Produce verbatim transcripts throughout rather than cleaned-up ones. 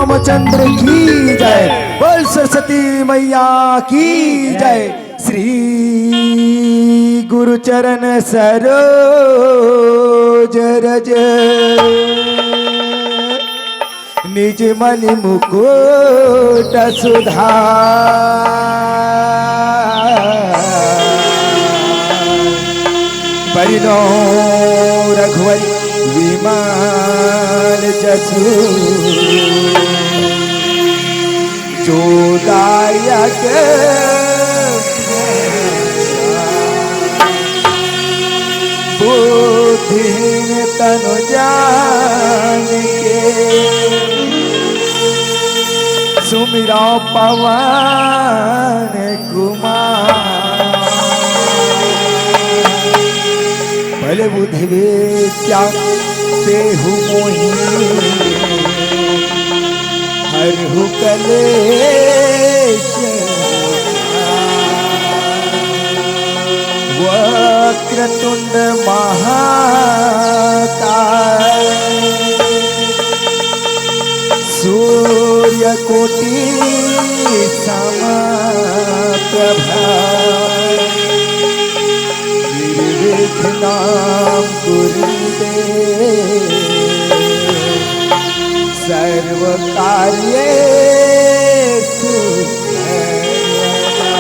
रामचंद्र की जय। बोल सरस्वती मैया की जय। श्री गुरु चरण सरोज रज, निज मणि मुकुट सुधार। बरनउँ रघुवर विमल जसु, जो दायक बुद्धिहीन तनु जानिके, सुमिरउँ पवन कुमार। बल बुद्धि विद्या देहु मोहि, हरहु कलेश। वक्रतुंड महाकाय, सूर्यकोटि समप्रभा, निर्विघ्नं कुरु देव सर्व कार्येषु सर्वदा।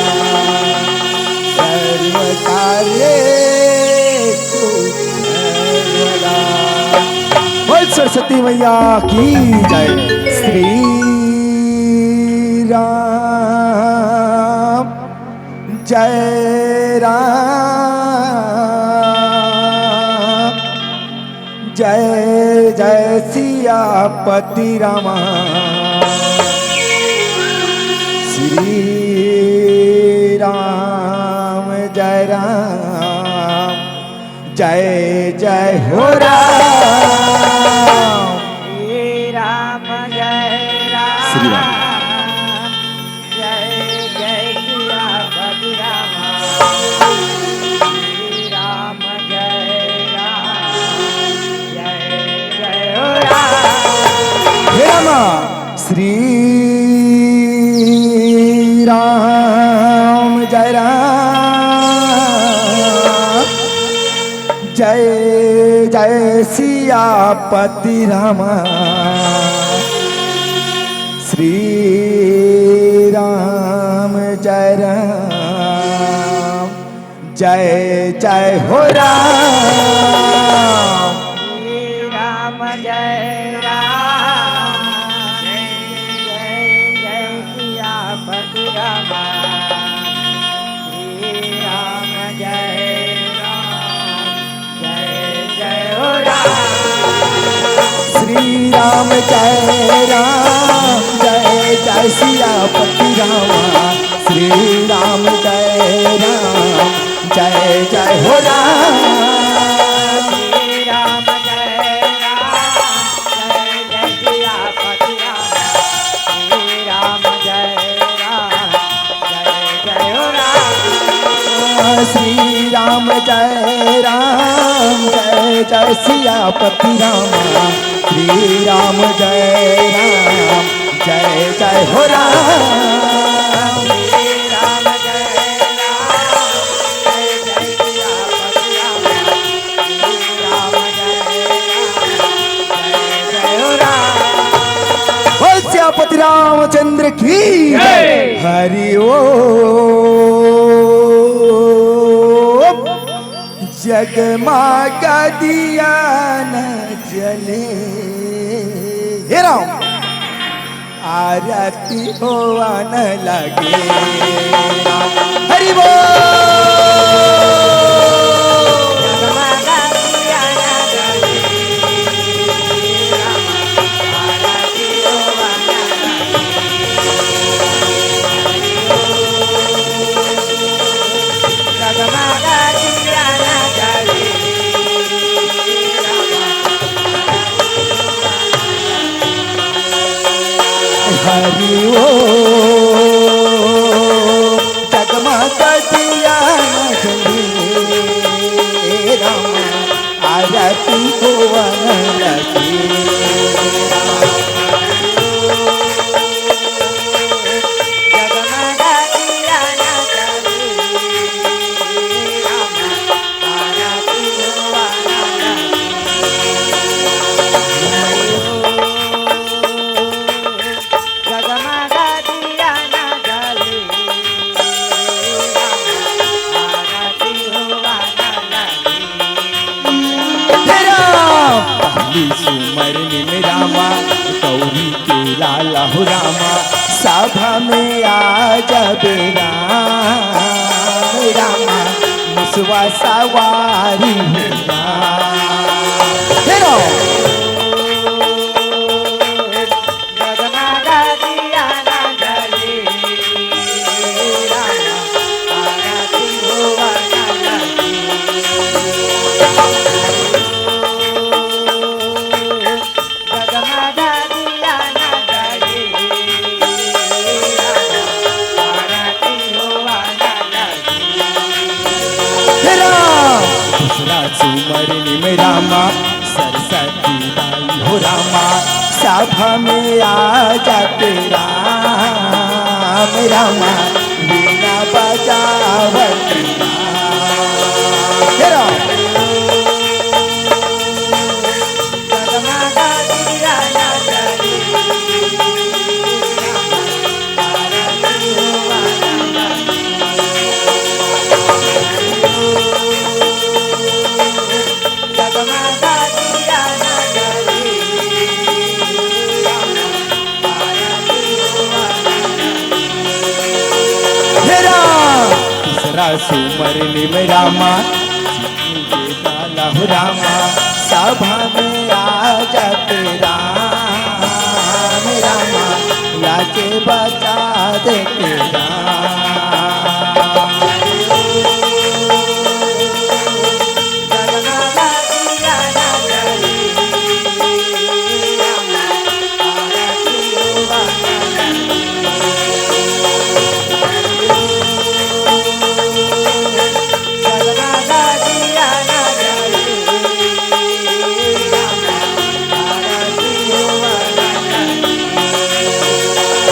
सर्व कार्येषु सर्वदा। बोल सरस्वती मैया की जय। श्री राम जय राम, जय जय सियापति रामा। श्री राम जय राम, जय जय हो राम। श्री राम जय राम। श्री राम। जय जय सियापति रामा। श्री राम जय राम, जय जय हो राम। हे रामा, श्री राम जय राम, जय जय सियापति रामा। श्री राम जय राम, जय जय हो राम। श्री राम जय राम, जय जय सियापति रामा। श्री राम जय राम, जय जय हो राम। श्री राम जय राम, जय जय सियापति रामा। श्री राम जय राम, जय जय हो राम। श्री राम जय राम, जय जय सियापति रामा। श्री राम जय राम, जय जय हो राम। श्री राम जय राम, जय जय सियापति रामा। श्री राम जय राम, जय जय हो राम। श्री राम जय राम, जय जय सियापति रामा। श्री राम जय राम, जय जय हो राम। बोल सियापति रामचंद्र की जय। हरि ओम। जगमग दिया न जले। हे राम। आरती होवन लगे। हरि बोल। हरि ओम। जगमग दिया न जले राम, आरती होवन लगे। रामा, सभा में आ जाबे राम, रामा, मुसवा सवारी हो राम। हे राम। हे राम, दूसरा सुमर निम रामा, सरस्वती दाई हो रामा, सभा में आ जाते राम, रामा, बीना बजावत राम। हे राम। हे राम, दूसरा सुमर निम रामा, सीधी के डाला हो रामा, सभा में आ जाते राम, रामा, लाजे बचा देते राम।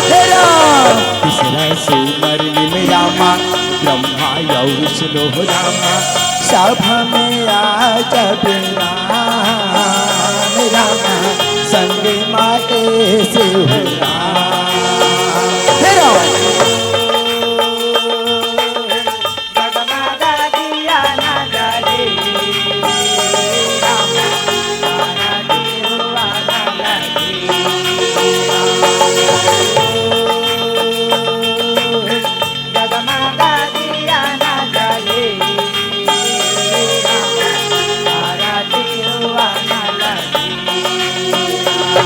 हे राम, तीसरा सुमर निम रामा, ब्रह्मा अउ विष्णु हो रामा, सभा में आ जाबे राम, रामा, संग माते से हो राम। हे राम।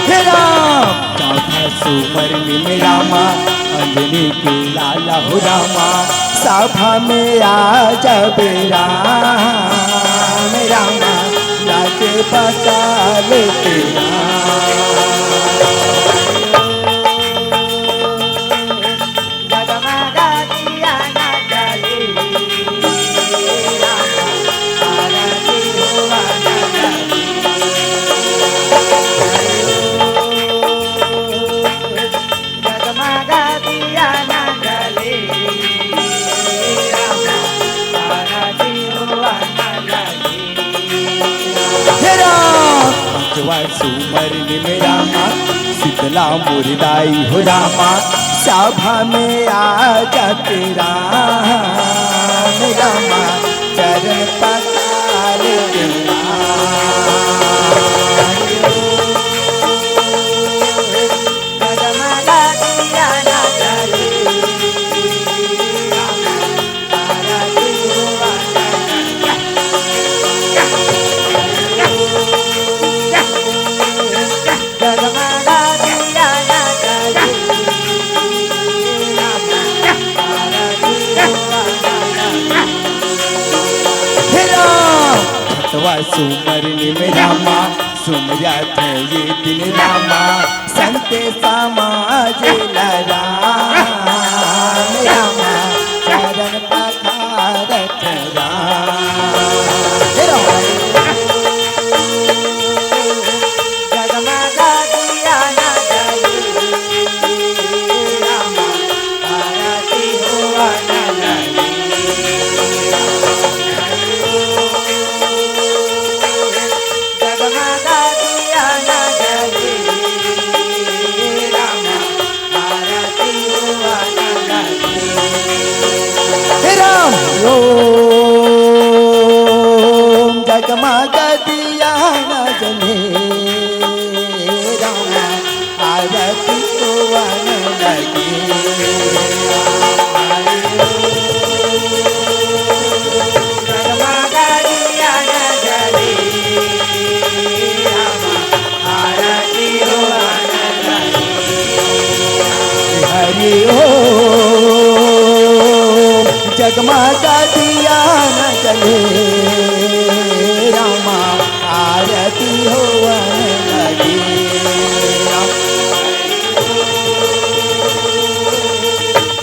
हे राम, चौथा सुमर निम रामा, अंजनी के लाला हो रामा, सभा में आ जाबे राम, रामा, लाजे बचा लेते राम। हे राम, पंचवा सुमर निम रामा, शीतला मोर दाई हो रामा, सभा में आ जाते राम, रामा, चरण पखारते राम। हे राम, छठवा सुमर निम रामा, सुमरत हे ये दिन रामा, संत समाज ला राम, रामा, चरण पखारत राम। हे राम। ओ, जगमग दिया न जले, रामा आरती होवन लगे।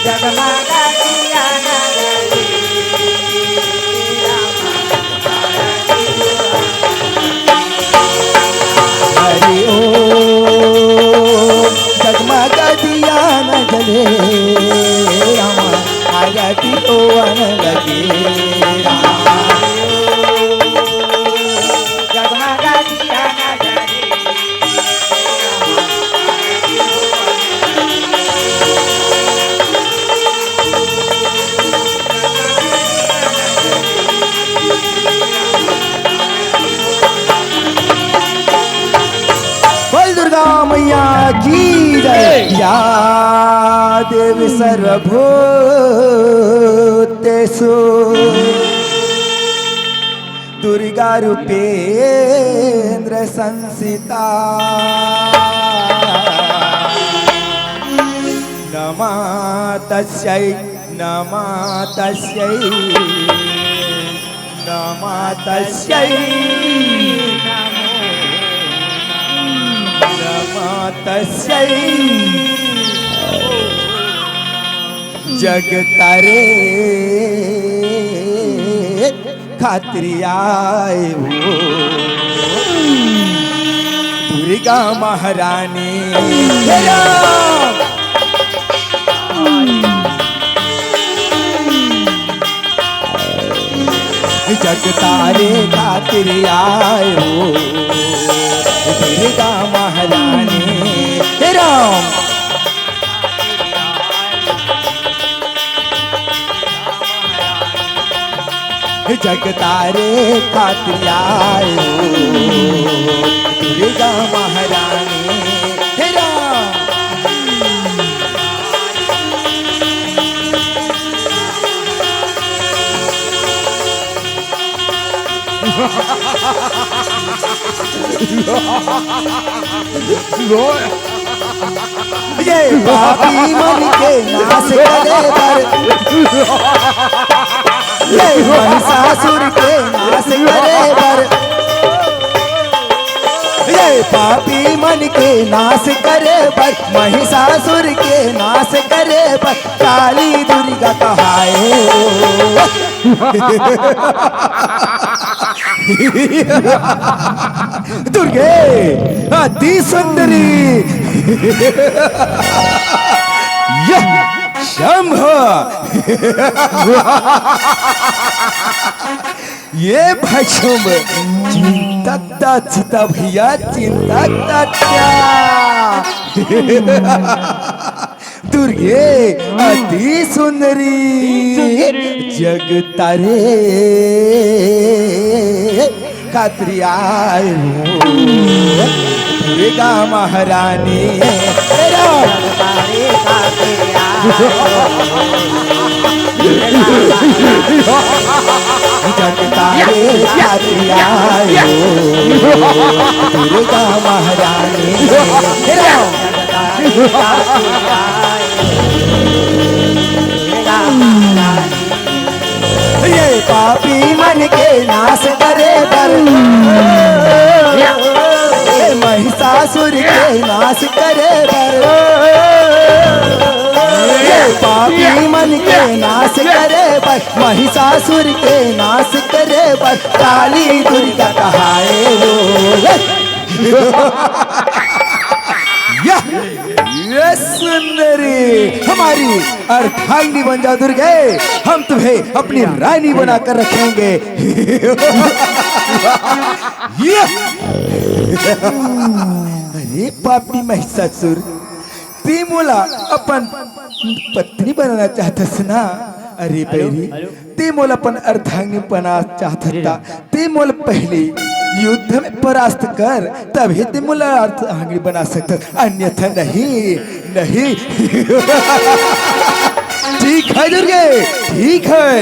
जगमग दिया न जले, रामा हरि ओम। जगमग दिया न जले, रामा आरती होवन लगे। जगमग दिया न जले। बोल दुर्गा मैया की जय। या देवी सर्वभूतेषु दुर्गा रूपेण संस्थिता। नमः तस्यै, नमः तस्यै, नमः तस्यै, नमः तस्यै। जगतारे खातिर आए हो दुर्गा महारानी। हे राम। जगतारे खातिर आए हो दुर्गा महारानी। हे राम। जगतारे खातिर आयो दुर्गा महारानी। हे राम। ये पापी मन के नाश करे बर, ये महिषासुर के नाश करे बर, ये पापी मन के नाश करे बर, महिषासुर के नाश करे बर काली दुर्गा कहाए हो। दुर्गे अति सुंदरी। यह शंभ। ये भाई शंभ। चिंता ता चिता भैया, चिंता ता क्या? दुर्गे अति सुंदरी। जगतारे खातिर आए हो दुर्गा महारानी। हे राम। जगतारे खातिर आए हो दुर्गा महारानी। हे राम। ये पापी मन के नाश करे बर, ये महिषासुर के नाश करे बर, ये पापी मन के नाश करे बर, महिषासुर के नाश करे बर काली दुर्गा कहाए हो। यह, ये सुंदरी हमारी अर्धांगिनी बन जाओ दुर्गे, हम तुम्हें अपनी रानी बनाकर रखेंगे। ये, अरे पापी महिषासुर, ते मोला अपन पत्नी बनाना चाहत हस ना? अरे बैरी, ते मोला अपन अर्धांगिनी बना चाहत हस ता, ते मोला पहले युद्ध में परास्त कर, तभी ते मोला अर्धांगिनी बना सकत हस, अन्यथा नहीं, नहीं। ठीक है दुर्गे, ठीक है,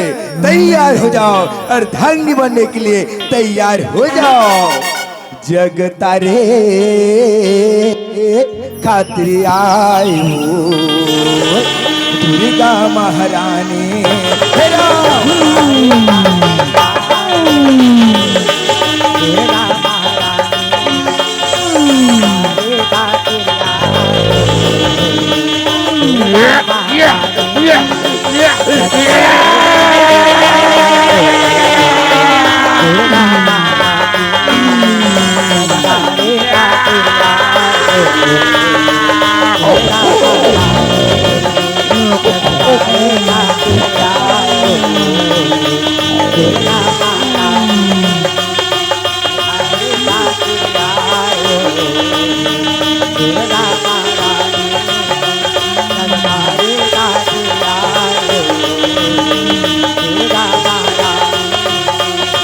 तैयार हो जाओ, अर्धांगिनी बनने के लिए तैयार हो जाओ। जगतारे खातिर आयो दुर्गा महारानी। हे राम। तारे खातिर आयो दुर्गा महारानी।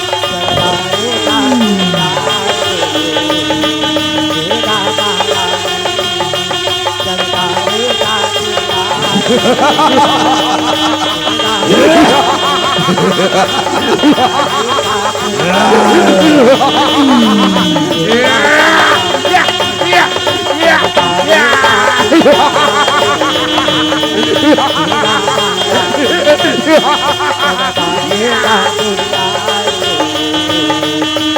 हे राम।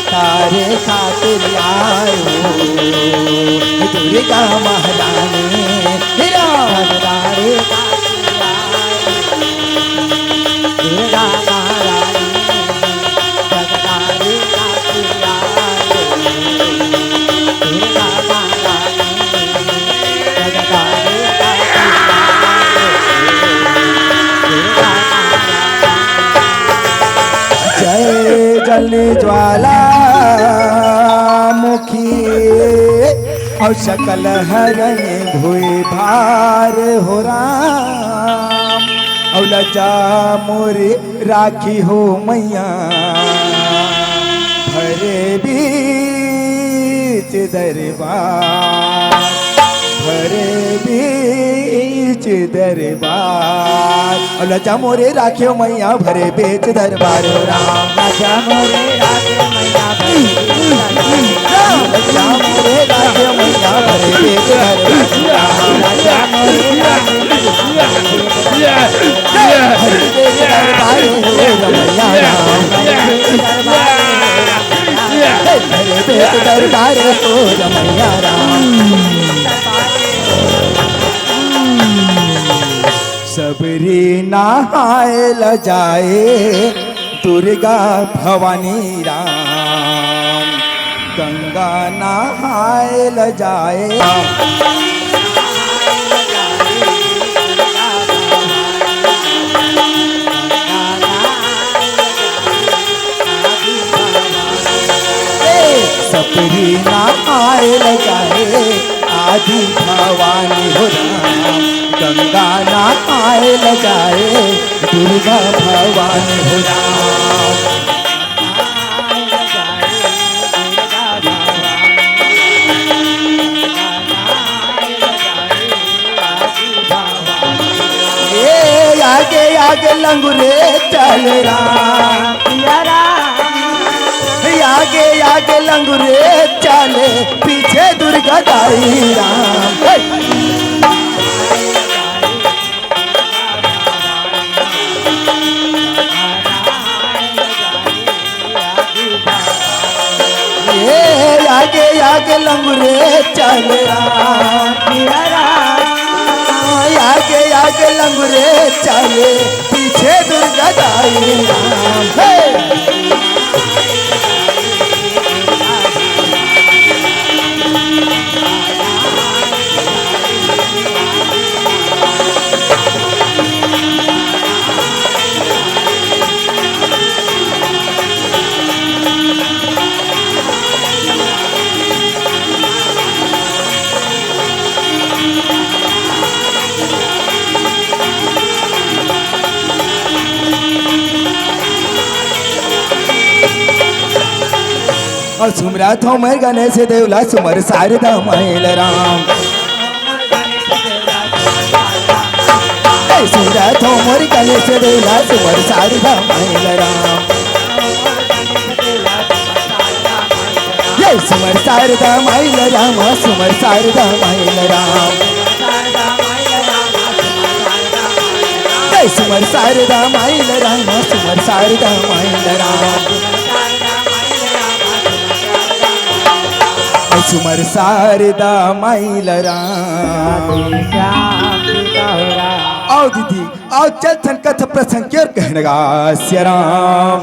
तारे खातिर आयो दुर्गा महारानी। तारे खातिर आयो दुर्गा महारानी। जय जल ज्वाला मुखी अउ सकल हरण भुई भार हो राम। अउ लजा मोरे राखी हो मैया, भरे बीच दरबार, भरे बीच दरबार। अउ लजा मोरे राखी हो मैया, भरे बीच दरबार हो राम। लजा मोरे राखी हो मैया, भरे बीच दरबार। लजा मोरे राखी हो मैया, भरे बीच दरबार। लजा मोरे राखी हो मैया, भरे बीच दरबार। सबरी नहाए ल जाए दुर्गा भवानी राम, गंगा नहाए ल जाए। सबरी नहाए ल जाए आदि भवानी हो राम, गंगा नहाए ल जाए दुर्गा भवानी हो राम। ए आगे आगे लंगुरे चल राम, ए आगे आगे लंगुरे चल, पीछे दुर्गा दाई राम। हे! ए आगे आगे लंगुरे चल राम, आगे आगे लंगुरे चल, पीछे दुर्गा दाई राम। हे! अउ सुमरत हों मोर गणेश देव ला, सुमर सारदा माई ल राम। ए सुमरत हों मोर गणेश देव ला, सुमर सारदा माई ल राम। ए सुमर शारदा माई ल राम, सुमर शारदा माई ल राम। ए सुमर शारदा माई ल राम, सुमर शारदा माई ल राम। ए सुमर शारदा माई ल राम। आओ दीदी, आओ चलथन कथा प्रसंग के ओर कहन गा सिया राम।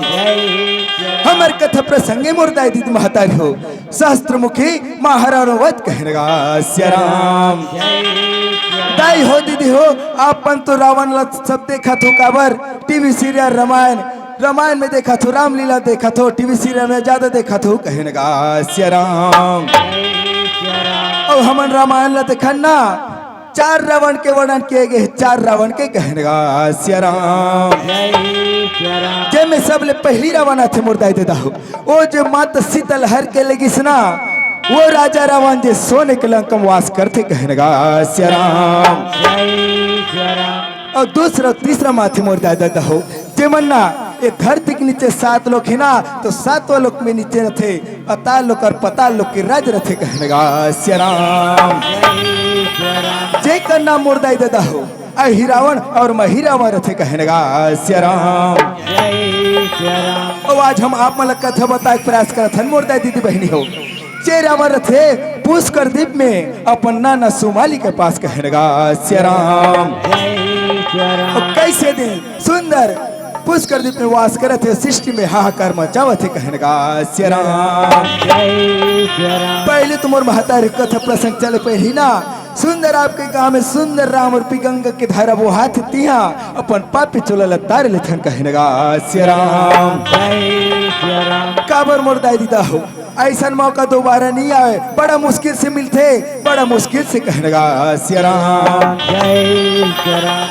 हमर कथा प्रसंग ए मोर दाई दीदी महतारी हो, शास्त्र मुखी महाराणो वध कहन गा सिया राम। दाई हो दीदी हो, आपन तो रावण ला सब देखत हो, काबर टीवी सीरियल रामायण, रामायण में देखत हो, रामलीला देखत हो, टीवी सीरियल में ज्यादा देखत हो कहन गा सिया राम। अउ हमन रामायण ला देखन ना, चार रावण के वर्णन किए गए हे, चार रावण के कहन गा सिया राम। जेमे सबले पहली रावण आथे मोर दाई ददा हो, ओ जे माता सीता ल हर के लेगिस ना, वो राजा रावण जे सोने के लंका म वास करथे कहन गा सिया राम। अउ दूसरा तीसरा म आथे मोर दाई ददा हो, जेमन ना ए धरती के नीचे सात लोक हे ना, तो सातवां लोक में नीचे रथे, अताल लोक अउ पताल लोक के राज रथे कहन गा सिया राम। जेकर नाम मोर दाई ददा हो, अहि रावण अउ महि रावण रथे कहन गा सिया राम। अउ आज हम आप मन ला कथा बताए के प्रयास करत हन मोर दाई दीदी बहिनी हो, जे रावण रथे पुष्कर दीप में अपन नाना सुमाली के पास कहन गा सिया राम। अउ कइसे दिन सुंदर पुष्कर दीप में वास करत हे, सृष्टि में हाहाकार मचावत हे कहन गा सिया राम। पहली तो मोर महतारी कथा प्रसंग चले पहली ना, सुंदर आपके गांव में सुंदर राम रूपी गंगा के धारा बोहात हे, तिहां अपन पापी चोला ल तार लेथन कहन गा सिया राम। काबर मोर दाई ददा हो, अइसन मौका दोबारा नइ आवे, बड़ा मुश्किल से मिलथे, बड़ा मुश्किल से कहन गा सिया राम।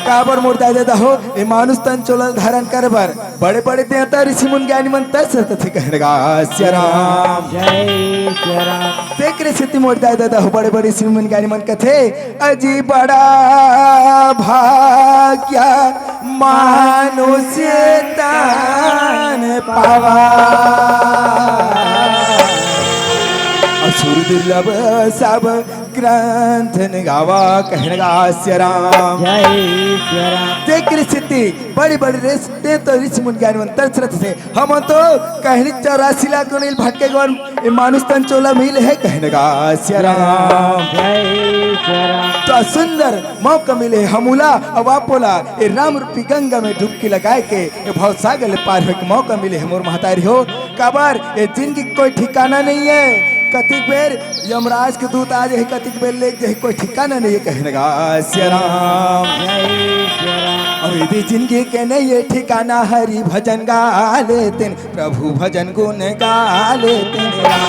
काबर मोर दाई ददा हो, ए मानुष तन चोला ल धारण करे बर बड़े बड़े देवता ऋषि मुनि ज्ञानी मन तरसत रथे कहन गा सिया राम। तेकरे सेती मोर दाई ददा हो, बड़े बड़े ऋषि मुनि ज्ञानी मन कथे, अजी बड़ा भाग्य मानुष तन पावा। असुर दुर्लभ सब ग्रंथ निगावा कहन गा सिया राम। तेकरे सेती बड़े बड़े ऋषि, देवता ऋषि मुनि ज्ञानी मन तरसत रथे, हमन तो कहनी चौरासी लाख नइ भटके गवन, ए मानुष तन चोला मिले हे कहन गा सिया राम। तो सुंदर मौका मिले हे हमू ला, अउ आपो ला ए राम रूपी गंगा में डुबकी लगाए के ए भवसागर ले पार होए के मौका मिले हे मोर महतारी हो। काबर ए जिंदगी के कोई ठिकाना नइ हे, कतिक बेर यमराज के दूत आ जाही, कतिक बेर लेग जाही, कोई ठिकाना नइ हे कहन गा सिया राम। अउ ए जिंदगी के नइ हे ठिकाना, हरि भजन गा लेतेन, प्रभु भजन गुण गा लेतेन राम।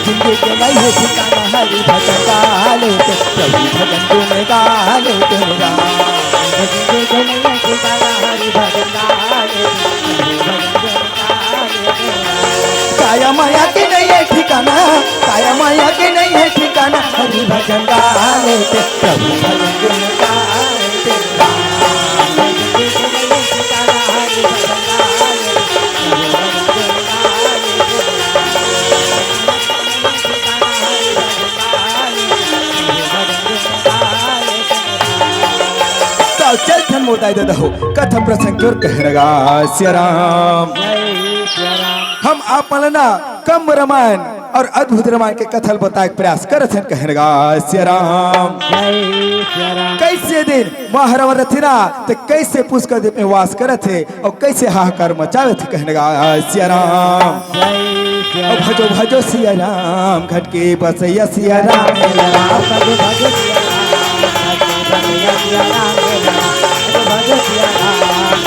जिंदगी के नइ हे ठिकाना, हरि भजन गा लेतेन, प्रभु भजन गुण गा लेतेन राम। काया माया के नइ हे ठिकाना, काया माया के नइ हे ठिकाना, हरि भजन गा लेतेन, प्रभु भजन गुण गा लेतेन राम। त चलथन मोर दाई ददा हो, कथा प्रसंग के ओर कहन गा सिया राम। हम आप मन ला ना कम्ब रामायण अउ अद्भुत रामायण के कथा ल बताए के प्रयास करत हन कहन गा सिया राम। कइसे दिन महारावण रथे ना, त कइसे पुष्कर दीप में वास करत हे, अउ कइसे हाहाकार मचावत हे कहन गा सिया राम। अउ भजो भजो सिया राम, घट के बसैया सिया राम। राम भजो भजो सिया राम,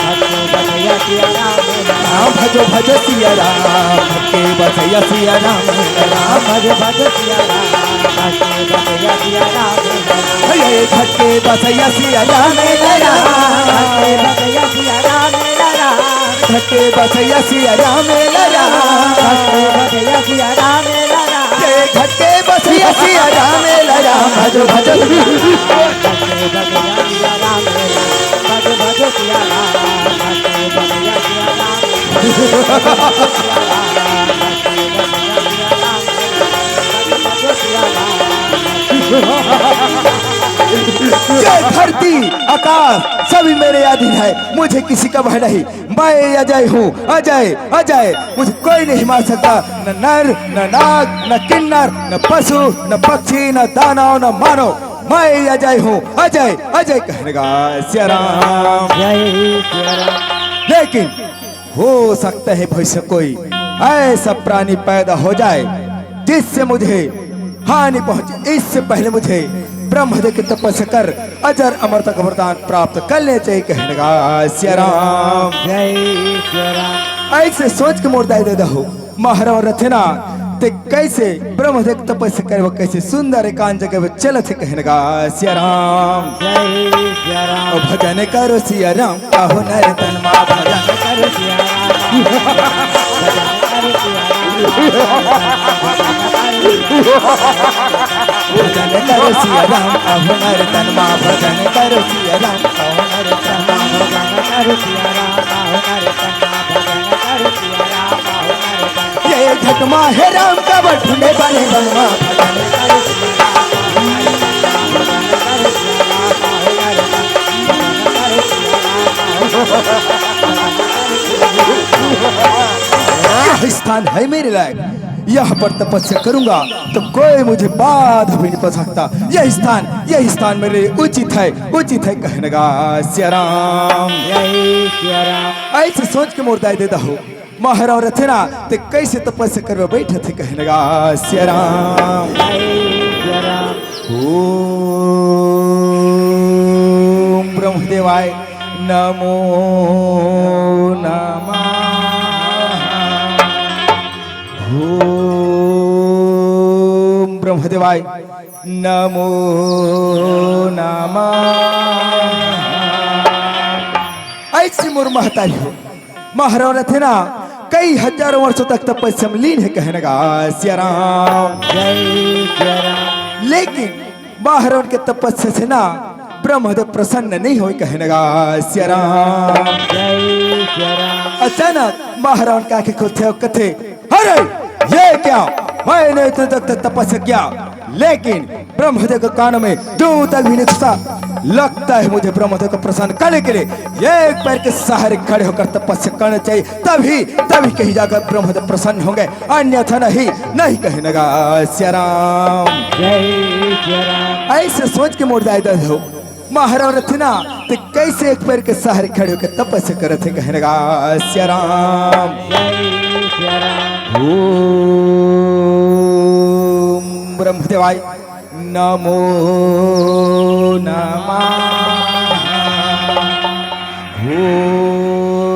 घट के बसैया सिया राम। राम भजो भजो सिया राम, घट के बसैया सिया राम। हे घट के बसैया सिया राम। राम भजो भजो सिया राम, घट के बसैया सिया राम। घट के बसैया सिया राम। राम भजो भजो सिया राम। राम भजो भजो सिया राम। भजो भजो ये धरती, आकाश, सभी मेरे अधीन है, मुझे किसी का भय नहीं। मैं अजय हूँ, अजय, अजय, मुझे कोई नहीं मार सकता। न नर, न नाग, न किन्नर, न पशु, न पक्षी, न दानव, न मानव। मैं अजय हूँ, अजय, अजय कहने का सिया राम। जय सिया राम। लेकिन हो सकता है भविष्य कोई ऐसा प्राणी पैदा हो जाए जिससे मुझे हानि पहुंचे। इससे पहले मुझे ब्रह्मदेव की तपस्या कर अजर अमरता का वरदान प्राप्त कर लेना चाहिए। कहने का सिया राम। जय सिया राम। ऐसे सोच के मोर दाई ददा हो, महाराव रथे ना, ते कैसे ब्रह्मदेव की तपस्या करे, वो कैसे सुंदर एकांत जगह में चलत हे। कहने का सिया राम। जय सिया राम। ओ भजन करो सिया राम, कहो नर तन मा भजन करो सिया राम। भजन करो सिया राम। भजन करो सिया राम, कहो नर तन मा भजन करो सिया राम, कहो नर तन मा भजन करो सिया राम, कहो नर तन मा भजन करो सिया राम, कहो नर तन ये घटमा हे राम का बठुने बने बनमा। यह स्थान है मेरे लायक, यहाँ पर तपस्या करूंगा तो कोई मुझे बाधा भी नहीं पहुंच सकता। यह स्थान, यह स्थान मेरे लिए उचित है, उचित है। कहने का सिया राम। जय सिया राम। ऐसे सोच के मोर दाई ददा हो, महाराव रथे ना, ते कैसे तपस्या करवे बैठे थे। कहने का सिया राम। जय सिया राम। ओम ब्रह्मदेवाय नमो नमः। ओम ब्रह्मदेवाय नमो नमः। ऐसे मोर महतारी हो, महाराव रथे ना, कई हजारों वर्षों तक तपस्या में लीन है। कहने का सिया राम। जय सिया राम। लेकिन महाराव के तपस्या से ना ब्रह्मदेव प्रसन्न नहीं होए। कहने का सिया राम। जय सिया राम। अचानक महाराव के आंखें खुलते हो कथे, अरे ये क्या, मैंने इतने तक तपस्या किया, लेकिन ब्रह्मदेव के कानों में जूं तक भी नहीं घुसा। लगता है मुझे ब्रह्मदेव को प्रसन्न करने के लिए एक पैर के सहारे खड़े होकर तपस्या करना चाहिए, तभी, तभी कहीं जाकर ब्रह्मदेव प्रसन्न होंगे, अन्यथा नहीं, नहीं। कहने का सिया राम। जय सिया राम। ऐसे सोच के मोर दाई ददा हो, महाराव रथे ना, ते कैसे एक पैर के सहारे खड़े होकर तपस्या करत हे। कहने का सिया राम। जय सिया राम। ओम ब्रह्मदेवाय नमो नमः।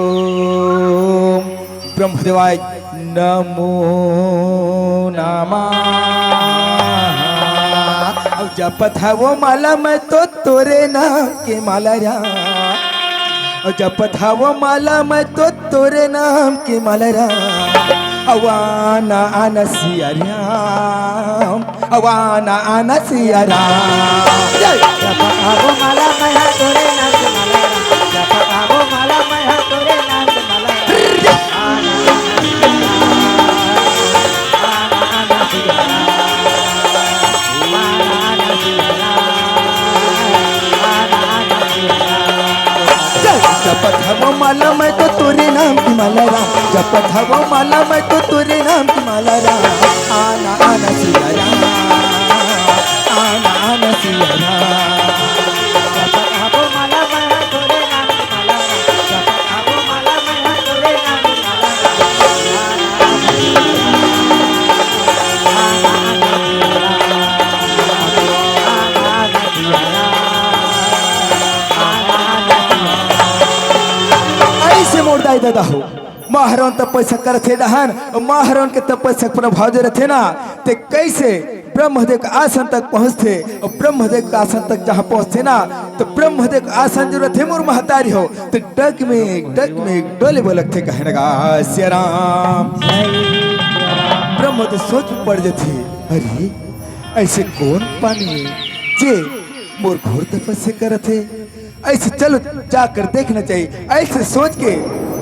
ओम ब्रह्मदेवाय नमो नमः। अब जपत हवो माला मैं तो तोरे नाम के माला राम। अब जपत हवो माला मैं तो तोरे नाम के माला राम। अब आना आना सिया राम। अब आना आना सिया राम। जय। जपत हवो माला मैं हा तोरे नाम के माला राम। जपत हवो माला मैं हा तोरे नाम के माला राम। आना आना सिया राम। आना आना सिया राम। आना आना सिया राम। आना आना सिया राम। जय। जपत हवो माला मैं तो तोरे नाम की माला राम। जपत हवो माला मैं तो तोरे नाम की माला राम। आना आना सिया राम। आना आना सिया राम। जपत हवो माला मैं तोरे नाम की माला राम। जपत हवो माला मैं तोरे नाम की माला राम। आना आना सिया राम। आना आना सिया राम। आना आना सिया राम। ऐसे मोर दाई ददा हो, महाराव तपस्या करथे डहन, महाराव के तपस्या के प्रभाव जो रथे ना, ते कैसे ब्रह्मदेव के आसन तक पहुंचथे, अउ ब्रह्मदेव के आसन तक जहां पहुंचथे ना, तो ब्रह्मदेव के आसन जो रथे मोर महतारी हो, तो डगमेग डगमेग डोले बर लगथे। कहने का सिया राम। ब्रह्मदेव सोच में पड़ जथे, अरे ऐसे कौन प्राणी हे जे मोर घोर तपस्या करथे? ऐसे चलो जाकर देखना चाहिए। ऐसे सोच के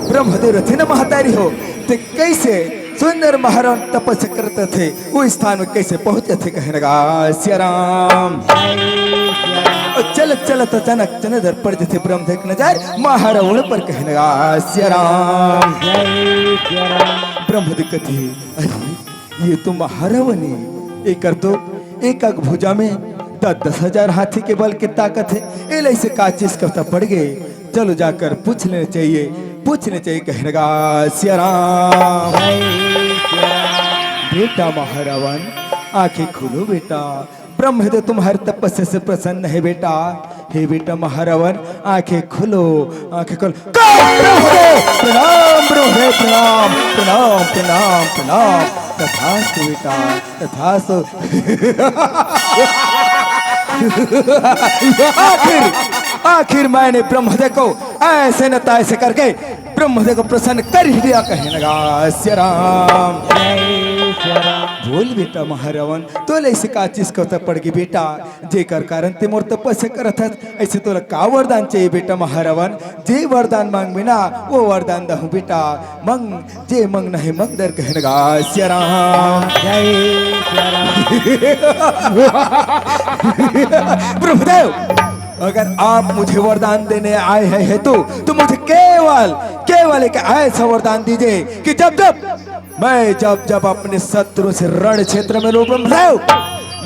ब्रह्मदेव रथे न महतारी हो, ते कैसे सुंदर महारावण तपस्या करत थे, वो स्थान में कैसे पहुंचत थे, कहने लगा सिया राम। और चलत चलत अचानक चंद्रधर पड़ जथे ब्रह्मदेव के नजर महारावण पर, कहने लगा सिया राम। ब्रह्मदेव कथे, अरे ये तो महारावण हे, एकर तो एक एक भुजा में दस दस हजार हाथी के बल के ताकत हे। एला ऐसे का चीज कथा पड़ गे, चलो जाकर पूछ लेना चाहिए, पूछ लेना चाहिए, कहने लगा सिया राम। बेटा महारावण, आंखें खोलो बेटा, ब्रह्मदेव तुम्हारे तपस्या से प्रसन्न है बेटा। हे बेटा महारावण, आंखें खोलो, आंखें खोलो। का ब्रह्मदेव प्रणाम, ब्रह्मदेव प्रणाम, प्रणाम, प्रणाम, प्रणाम। तथास्तु बेटा, तथास्तु। आखिर, आखिर मैंने ब्रह्मदेव को ऐसे न तैसे करके ब्रह्मदेव को प्रसन्न कर ही दिया, कहने लगा सिया राम। बोल बेटा महारावण, तोला ऐसे का चीज कथा पड़ गे बेटा, जेकर कारण ते मोर तपस्या करत हस? ऐसे तोला का वरदान चाहिए बेटा महारावण? जे वरदान मांगबे ना, वो वरदान दहूं बेटा। मंग, जे मंगना हे मंग डर, कहने लगा सिया राम। ब्रह्मदेव, अगर आप मुझे वरदान देने आए हैं हेतु, तो मुझे केवल, केवल एक ऐसा वरदान दीजिए कि जब जब मैं जब जब अपने शत्रु से रण क्षेत्र में लड़ूं, ब्रह्मदेव,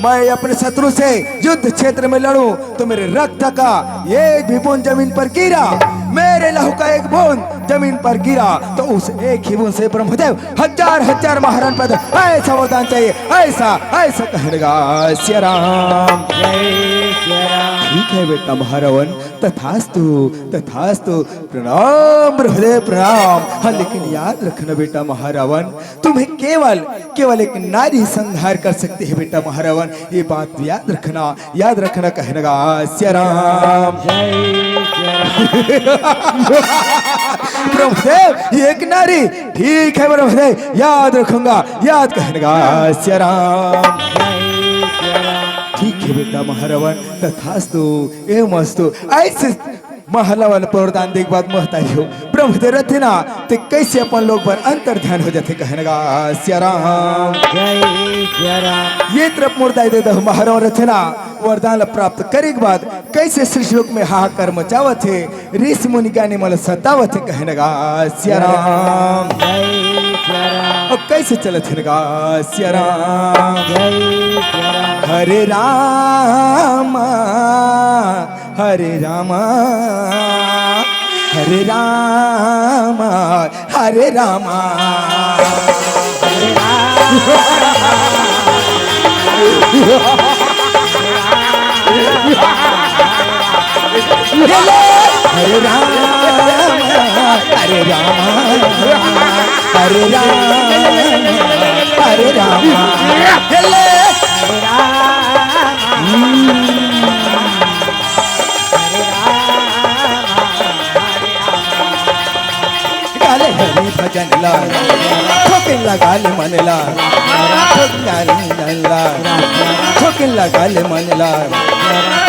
मैं अपने शत्रु से युद्ध क्षेत्र में लड़ूं तो मेरे रक्त का एक भी बूंद जमीन पर गिरा, मेरे लहू का एक बूंद जमीन पर गिरा तो उस एक ही बूंद से ब्रह्मदेव हजार हजार महारावण पैदा। ऐसा वरदान चाहिए, ऐसा, ऐसा, कहने लगा सिया राम। ठीक है बेटा महारावण, तथास्तु, तथास्तु। प्रणाम ब्रह्मदेव प्रणाम। हाँ, लेकिन याद रखना बेटा महारावण, तुम्हें केवल, केवल एक नारी संहार कर सकती है बेटा महारावण, ये बात याद रखना, याद रखना, कहने लगा सिया राम। ब्रह्मदेव, एक नारी, ठीक है ब्रह्मदेव, याद रखूंगा, याद, कहने लगा सिया राम। ठीक है बेटा महारावण, तथास्तु, एवमस्तु। ऐसे महारावण पर वरदान देख बाद महतारी हो ब्रह्मदेव रथे ना, ते कैसे अपन लोग पर अंतर ध्यान हो जाथे, कहने लगा सिया राम। ये तरफ मोर दाई दे दहू महारावण रथे ना, वरदान ला प्राप्त करे के बाद कैसे सृष्टि लोक में हाहाकार मचावत हे, ऋषि मुनि ज्ञानी मन ला सतावत हे, कहने लगा सिया राम। और कैसे चलत हे लगा सिया राम। हरे राम, हरे राम, हरे राम, हरे राम। हरे राम, हरे राम, हरे राम, हरे राम। गाले हरि भजन ला, ठोकिन ला गाले मन ला, ठोकिन ला मन ला, ठोकिन ला गाले मन ला।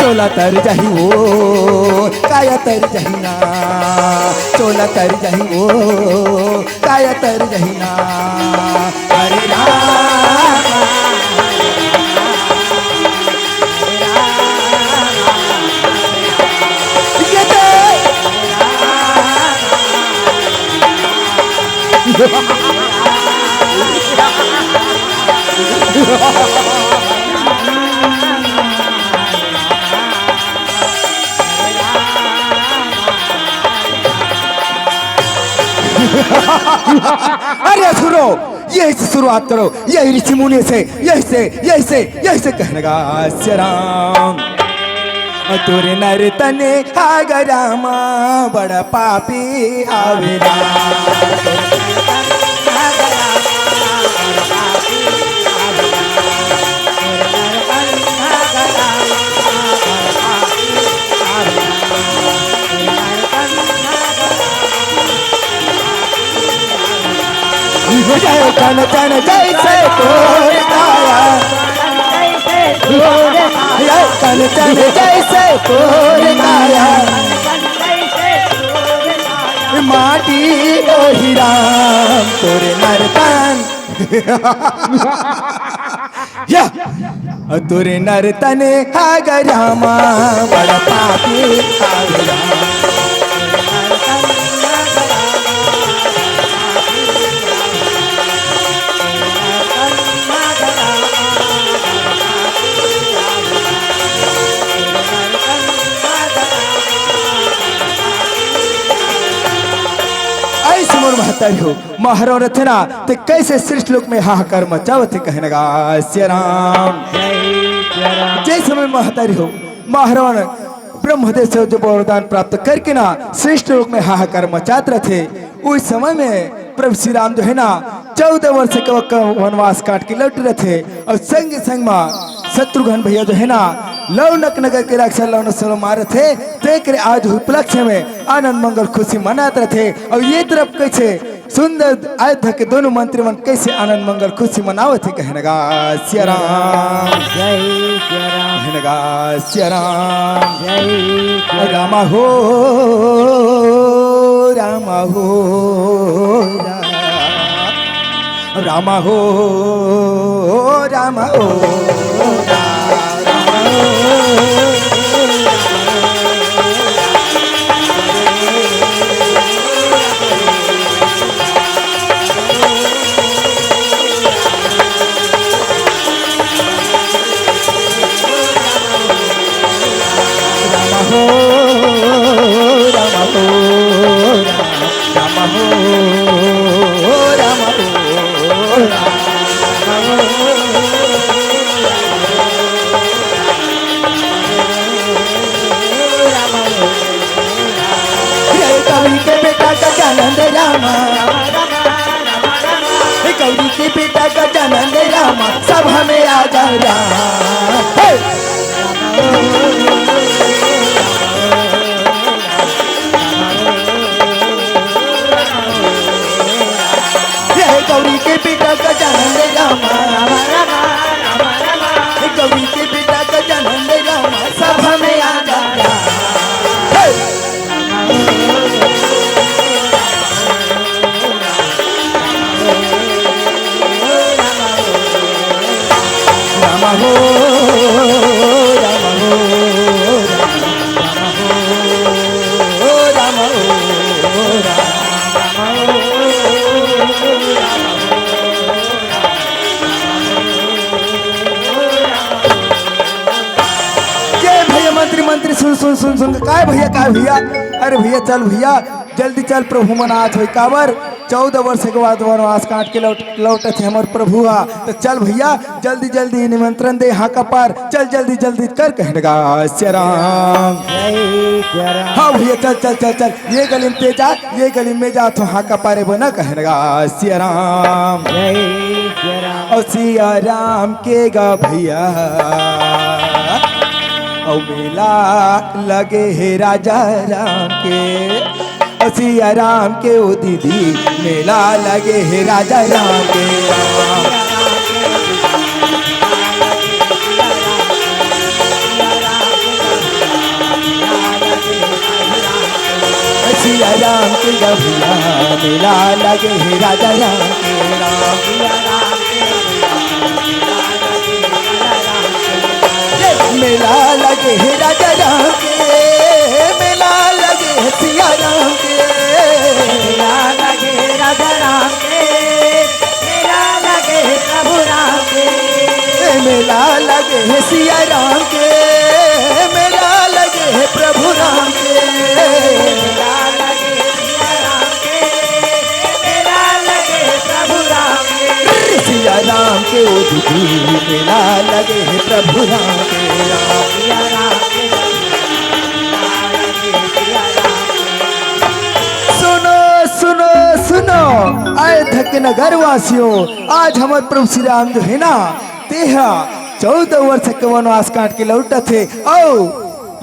चोला तर जाही ओ, काया तर जाही ना, चोला तर जाही ओ, काया तर जाही ना। हरे राम, हरे राम, हरे राम। ये तो अरे सुनो, यही से शुरुआत करो, यही ऋषि मुनि से, यही से, यही से, यही से कहने लगा सिया राम। तोरे नर तने हाग रामा, बड़ा पापी हावे राम। जय तन तन जैसे तोर काया। तोर काया, कंचन जैसे तोर काया, माटी ओही राम तोर नर्तन। या, तोर नर्तन हाग रामा, बड़ा पापी हाग रामा। ऐसे मोर महतारी हो, महाराव रथे ना, ते कैसे सृष्टि लोक में हाहाकार मचावत हे, कहे नगा सिया राम। जय सिया राम। जय समय महतारी हो, महाराव ब्रह्मदेव से जो वरदान प्राप्त करके ना सृष्टि लोक में हाहाकार मचात रथे। उस समय में प्रभु श्री राम जो है ना, चौदह वर्ष के वक-, वनवास काट के लौट रथे और संग संग मा शत्रुघ्न भैया जो है ना, लौनक नगर के रक्षा लौन सलो मारत हे, तेकरे आज उपलक्ष्य में आनंद मंगल खुशी मनात रथे। और ये तरफ कैसे सुंदर अयोध्या के दोनों मंत्री मन कैसे आनंद मंगल खुशी मनावत हे, कहे नगा सिया राम। जय सिया राम। कहे नगा सिया राम। जय सिया राम। रामा हो, रामा हो, रामा हो, रामा हो, रामा हो। राम हो, राम हो, राम हो, राम हो, राम हो। हे कवि के बेटा गजानंद रामा, हे कवि के बेटा गजानंद रामा, सभा में आ जा राम। हे! हे गौरी के बेटा गजानंद रामा, हे गौरी के बेटा गजानंद रामा, सभा में आ जा। हे! राम हो, राम हो, राम हो, राम हो, राम हो। ये भैया मंत्री, मंत्री सुन, सुन, सुन, सुन, काय भैया, काय भैया? अरे भैया चल भैया, जल्दी चल, प्रभु मन आत होई। काबर? चौदह वर्ष के बाद वनवास काट के लौट, लौटत हे हमर प्रभु हा। तो चल भैया, जल्दी जल्दी निमंत्रण दे, हाका पार, चल जल्दी जल्दी कर, कहे नगा सिया राम। जय सिया राम। हाँ भैया, चल चल चल चल, ये गली में ते जा, ये गली में जा, तो हाका पारे बना, कहे नगा सिया राम। जय सिया राम। और सिया राम के गा भैया, और मेला लगे हे राजा राम के। सिया राम के ओ दीदी, मेला लगे हे राजा राम के। सिया राम के गभिया, मेला लगे हे राजा राम के। मेला लगे हे राजा राम के, मेला लगे हे सिया राम के। मेला लगे हे राजा राम के, मेला लगे हे प्रभु राम के। मेला लगे हे सिया राम के, मेला लगे हे प्रभु राम के। मेला लगे हे सिया राम के, मेला लगे हे प्रभु राम के। सिया राम के ओ दीदी, मेला लगे हे प्रभु राम के। सिया राम के। सुनो, सुनो, सुनो, अयोध्या के नगर वासियों, आज हमर प्रभु श्री राम जो हे ना, तेहा चौदह वर्ष के वनवास काट के लौटत हे। अउ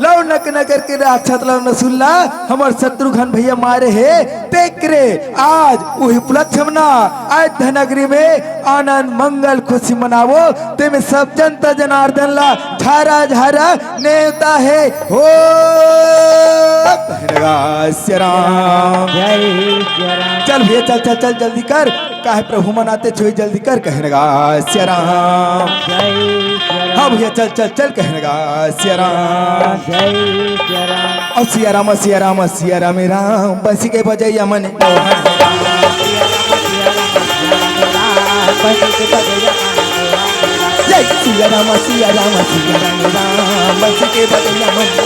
लव नक नगर के राक्षस लव नसुल्ला हमर शत्रुघ्न भैया मारे हे। तेकरे आज उही उपलक्ष्य म ना अयोध्या नगरी में आनंद मंगल खुशी मनावो। तेमे सब जनता जनार्दन ला झारा झारा नेवता हे हो। कहने लगा सिया राम। जय सिया राम। चल भैया, चल, चल, चल, जल्दी कर। काहे प्रभु मन आते छोई, जल्दी कर। कहने लगा सिया राम। जय सिया राम। हाँ भैया, चल, चल, चल। कहने लगा सिया राम। जय सिया राम। ओ सिया राम, सिया राम, सिया राम, राम बंसी के बजैया मन मोहन। जय सिया राम, सिया राम, सिया राम, राम बंसी के बजैया मन मोहन।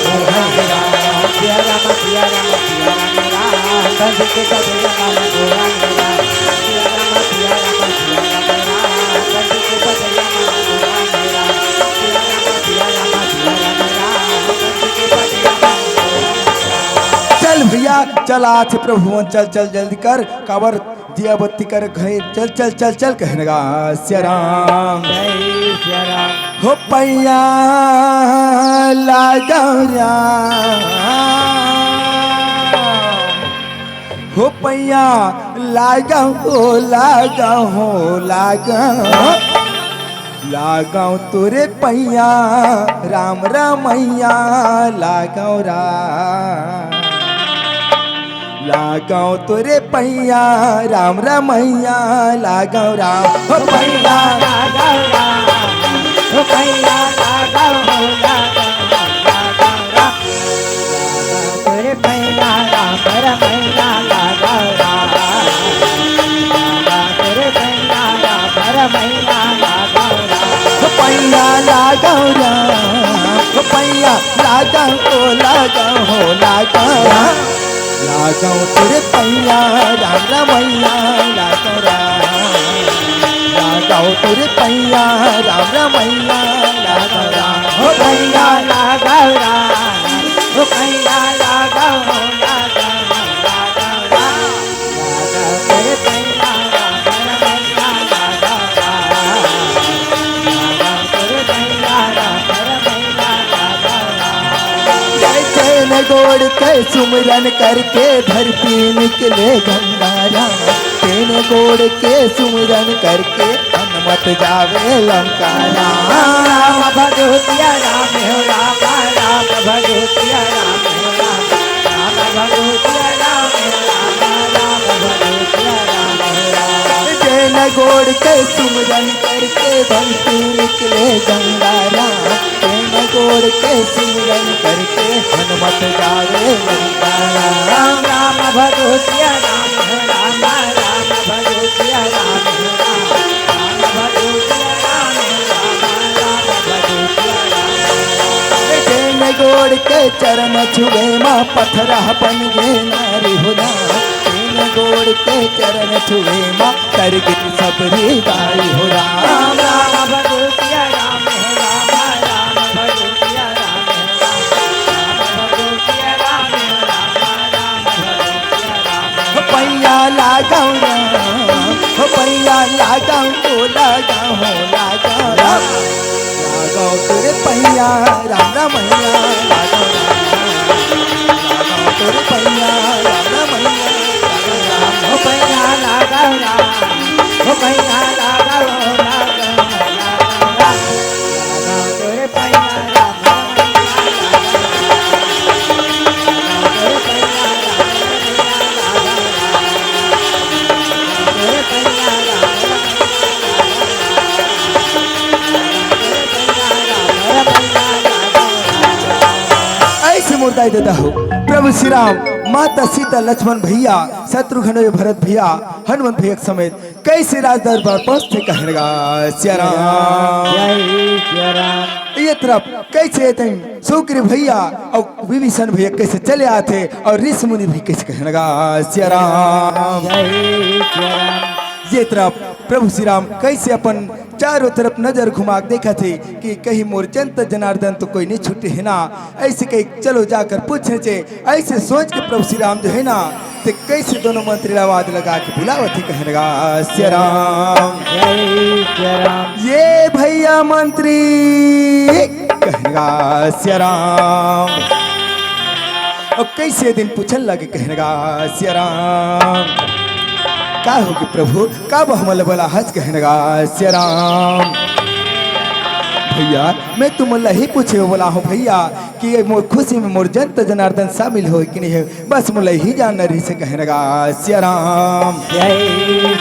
चल भैया, चल आज प्रभु मन, चल, चल जल्दी कर, काबर दिया बत्ती कर घरे, चल, चल, चल, चल। कहने लगा सिया राम। जय सिया राम। हो पैया लागौ राम, हो पैया लागौ, ओ लागौ, हो लागौ, लागौ तोरे पैया राम रमैया, लागौ राम। लागौ तोरे पैया राम रमैया, लागौ राम। हो पैया लागौ राम, हो पैया लागौ, हो लागौ, लागौ राम। लागौ तोरे पैया राम रमैया, लागौ राम। लागौ तोरे पैया राम रमैया, लागौ राम। हो पैया लागौ राम, हो पैया लागौ, ओ लागौ, हो लागौ राम। लागौ तोरे पैया राम रमैया, लागौ राम। लागौ तोरे पैया राम रमैया, लागौ राम। हो पैया लागौ राम, हो पैया लागौ, हो लागौ, लागौ राम। लागौ तोरे पैया राम रमैया, लागौ राम। लागौ तोरे पैया राम रमैया, लागौ राम। जय जय न गोड़ के सुमिरन करके धरती निकले गंगा राम। तेने गोड़ के सुमिरन करके हनुमत जावे लंका राम। राम भजो सिया राम हो राम, राम भजो सिया राम हो राम, राम भजो सिया राम हो राम, राम भजो सिया राम हो राम। जय न गोड़ के सुमिरन करके धरती निकले गंगा राम। प्रेम गोड़ के सिमरन करके हनुमत जावे लंका राम। राम राम भजो सिया राम हो राम, राम भजो सिया राम हो राम, राम भजो सिया राम हो राम, राम भजो सिया राम हो राम। प्रेम गोड़ के चरण छुए मा पथरा बन गे नारी हो राम। प्रेम गोड़ के चरण छुए मा करगिल सबरी दाई हो राम। राम राम भजो सिया राम हो राम, राम भजो सिया राम हो राम, राम भजो सिया राम हो राम, राम भजो सिया राम हो राम। पैया लागौ राम, हो पैया लागौ, ओ लागौ, हो लागौ राम। लागौ तोरे पैया राम रमैया, लागौ राम। लागौ तोरे पैया राम रमैया, लागौ राम। हो पैया लागौ राम, हो पैया लागौ, लागौ, लागौ राम। लागौ तोरे पैया राम रमैया, लागौ राम। लागौ तोरे पैया राम रमैया, लागौ राम। लागौ तोरे पैया राम रमैया, लागौ राम। लागौ तोरे पैया राम रमैया, लागौ राम। ऐसे मुर्दा दे दहो प्रभु श्री राम, माता सीता, लक्ष्मण भैया, शत्रुघ्न भैया, भरत भैया, हनुमंत भैया के समेत कैसे राज दरबार पहुंचथे। कहने लगा सिया राम। जय सिया राम। ये तरफ कैसे थे सुग्रीव भैया और विभीषण भैया कैसे चले आथे और ऋषि मुनि भी कैसे। कहने लगा सिया राम। जय सिया राम। ये तरफ प्रभु श्री राम कैसे अपन चारों तरफ नजर घुमा के देखथे कि कहीं मोर जनता जनार्दन तो कोई नहीं छूटे हे ना। ऐसे कही चलो जाकर पूछे चे। ऐसे सोच के प्रभु श्री राम जो हे ना, ते कैसे दोनों मंत्री ला आवाज लगा के बुलावथे। कहने लगा सिया राम। जय सिया राम। ये भैया मंत्री कहेन गा सिया राम। अउ कइसे दिन पूछन लगे कहेन गा सिया राम, का होगे प्रभु, काबर हमन ला बलाहस कहेन गा सिया राम। भइया, मैं तुमन ला ही पूछे बर बलाहूँ भइया कि ये मोर खुशी में मोर जंत जनार्दन शामिल होय कि नहीं होय, बस मोला ही जानना रहिसे कहेन गा सिया राम। जय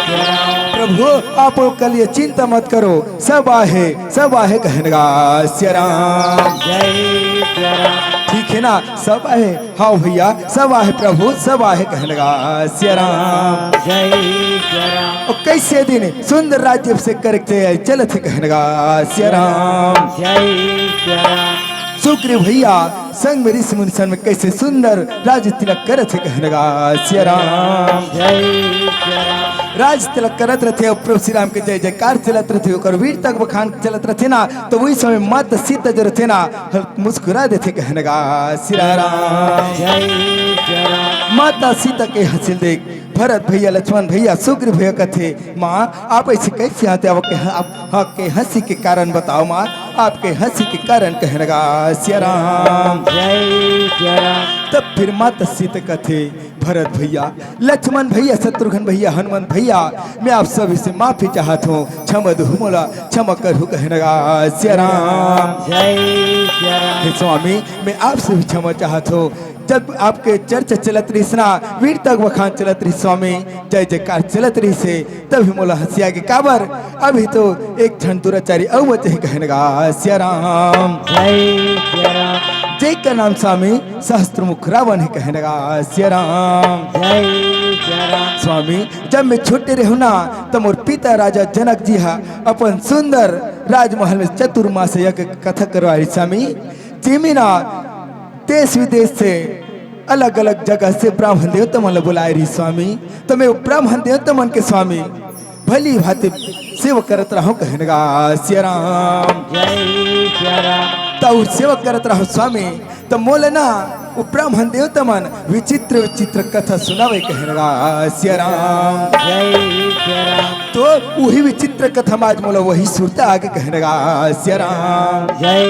सिया राम। प्रभु, आप ओकर लिए चिंता मत करो, सब आहे, सब आहे कहेन गा सिया राम। जय सिया राम। ठीक है ना, सब आहे। हाँ भइया, सब आहे प्रभु, सब आहे कहेन गा सिया राम। जय सिया राम। अउ कइसे दिन सुंदर राज्य अभिषेक करके चलत हे कहेन गा सिया राम। जय सिया राम। सुग्रीव भइया संग में ऋषि मुनि सन में कइसे सुंदर राज तिलक करत हे कहेन गा सिया राम। जय सिया राम। राज तिलक करत रथे अउ प्रभु श्री राम के जय जयकार चलत रथे, ओकर वीरता के बखान चलत रथे ना, त वही समय माता सीता जो रथे ना, मुस्कुरा देथे कहेन गा सिया राम। जय सिया राम। माता सीता के हँसी ल देख भरत भइया, लक्ष्मण भइया, सुग्रीव भइया कथे, माँ, आप अइसे कइसे हँसत हे? आपके ह-, आप, आपके हँसी के कारण बताओ माँ, आपके हँसी के कारण कहेन गा सिया राम। जय सिया राम। तब फिर माता सीता कथे, भरत भइया, लक्ष्मण भइया, शत्रुघ्न भइया, हनुमंत भइया, मैं आप सभी से माफी चाहत हूँ, क्षमा दहू मोला, क्षमा करहू कहेन गा सिया राम। जय सिया राम। हे स्वामी, मैं आपसे भी क्षमा चाहत हूँ, जब आपके चर्चा चलत रहिस ना, वीरता के बखान चलत रहिस स्वामी, जय जयकार चलत रहिसे, तभी मोला हँसी आगे, काबर अभी तो एक झन दुराचारी अउ बचे हे कहेन गा सिया राम। जय सिया राम। जेकर नाम स्वामी सहस्त्र मुख रावण हे कहेन गा सिया राम। जय सिया राम। स्वामी, जब मैं छोटे रहूँ ना, त मोर पिता राजा जनक जी हा अपन सुंदर राजमहल में चतुर्मास यज्ञ कथा करवाए रहिस स्वामी। जेमे ना देश विदेश से अलग-अलग जगह से ब्राह्मण देवता मन ल बुलाए रहिस स्वामी, त मैं ब्राह्मण देवता मन के स्वामी भली भांति सेवा करत रहूं कहेन गा सिया राम। जय सिया राम। त सेवा करत रहूं स्वामी, त मोला ना वो ब्राह्मण देवता मन विचित्र विचित्र कथा सुनावे कहेन गा सिया राम। जय सिया राम। तो वही विचित्र कथा में आज मोला वही सुरता आगे कहेन गा सिया राम। जय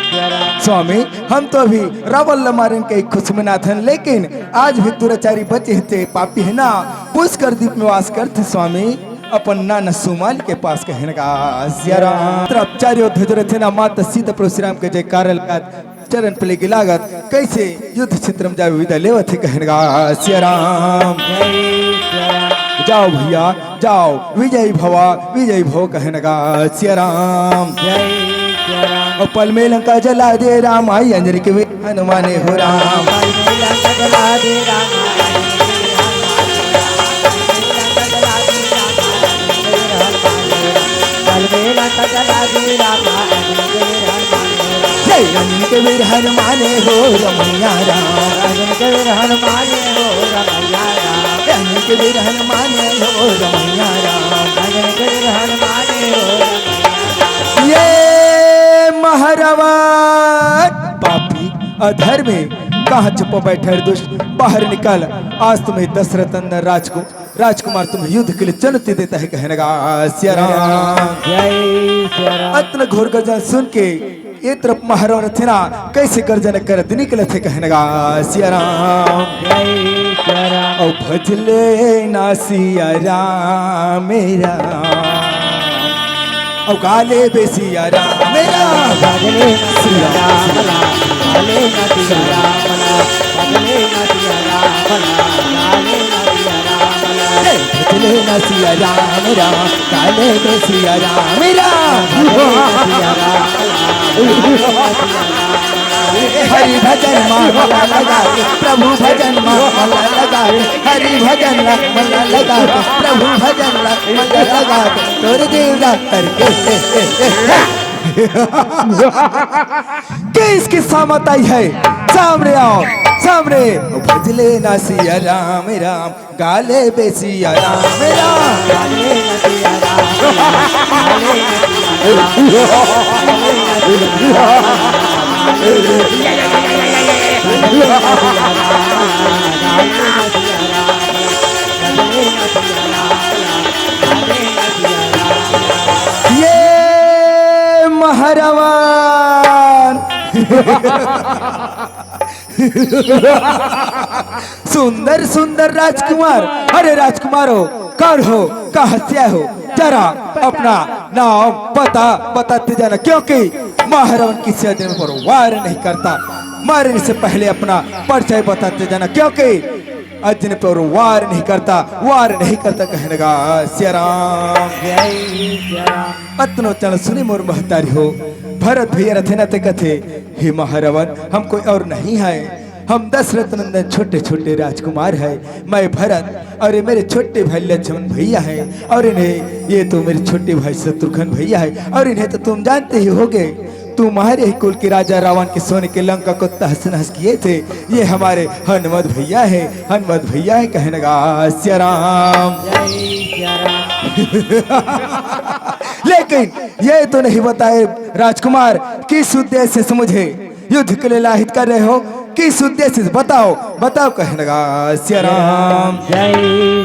सिया राम। स्वामी, हम तो अभी रावण ल मारेन के खुशी मनाथन, लेकिन आज भी दुराचारी बचे हे, ते पापी हे ना, पुष्कर द्वीप में वास करथे स्वामी, अपन नाना सुमाली के पास कहेन गा सिया राम। तरफ चारों ओर धुजरथे ना, माता सीता प्रभु श्री राम के जयकारा लगात चरण पले गिलागत, कइसे युद्ध क्षेत्र में जावे विदा लेवत हे कहेन गा सिया राम। जय सिया राम। जाओ भइया, जाओ, विजयी भवा, विजयी भव कहेन गा सिया राम। जय सिया राम। अउ पल में लंका जला दे राम, आई अंजनी के वीर हनुमाने हो राम। पल में लंका जला दे राम, आई अंजनी के वीर हनुमाने हो राम। पल में लंका जला दे राम, आई अंजनी के वीर हनुमाने हो राम। जय अंजनी के वीर हनुमाने हो रमैया राम। अंजनी के वीर हनुमाने हो रमैया राम। अंजनी के वीर हनुमाने हो रमैया राम। अंजनी के वीर हनुमाने हो रमैया राम। ये महारावण पापी अधर्मी, कहाँ छुपा बैठा है दुष्ट, बाहर निकल। आज तुम्हें दशरथ नंदन राजकु-, राजकुमार तुम्हें युद्ध के लिए चुनौती देता है कहेन गा सिया राम। जय सिया राम। अतना घोर गर्जन सुन के ये तरफ महारावण रथे ना, कइसे गर्जन करत निकलथे कहेन गा सिया राम। जय सिया राम। अउ भजले ना सिया राम मेरा, अउ गाले बे सिया राम मेरा। भजले ना सिया राम राम, गाले ना सिया राम राम, भजले ना सिया राम राम, गाले ना सिया राम राम। हे भजले ना सिया राम राम, काले के सिया राम राम। हरि भजन मा मन लगा के, प्रभु भजन मा मन लगा के, हरि भजन ला मन लगा के, प्रभु भजन ला मन लगा के, तोर देवरा करके। किसकी सामत आई है? सामने आओ, सामने। भजले ना सिया राम राम, गाले बे सिया राम राम। ये महारावण सुंदर सुंदर राजकुमार, अरे राजकुमार हो, कौन हो, कहाँ से आए हो, जरा अपना नाम पता बताते जाना, क्योंकि महारावण किसी आदमी पर वार नहीं करता। मरने से पहले अपना परिचय बताते जाना, क्योंकि अजन पर वार नहीं करता, वार नहीं करता। कहने लगा सिया राम। अतनो चल सुनी मोर महतारी हो, भरत भैया रथे ना ते कथे, हे महारावण, हम कोई और नहीं है, हम दशरथ नंदन छोटे छोटे राजकुमार है। मैं भरत और ये मेरे छोटे भाई लक्ष्मण भैया है, और इन्हें, ये तो मेरे छोटे भाई शत्रुघ्न भैया है, और इन्हें तो तुम जानते ही होगे, तुम्हारे ही कुल के राजा रावण के सोने के लंका को तहस नहस किए थे। ये हमारे हनुमत भैया है, हनुमत भैया है। कहने लगा सिया राम। लेकिन ये तो नहीं बताए राजकुमार, किस उद्देश्य से मुझे युद्ध के लिए लाहित कर रहे हो, किस उद्देश्य से, बताओ, बताओ। कहने लगा सिया राम। जय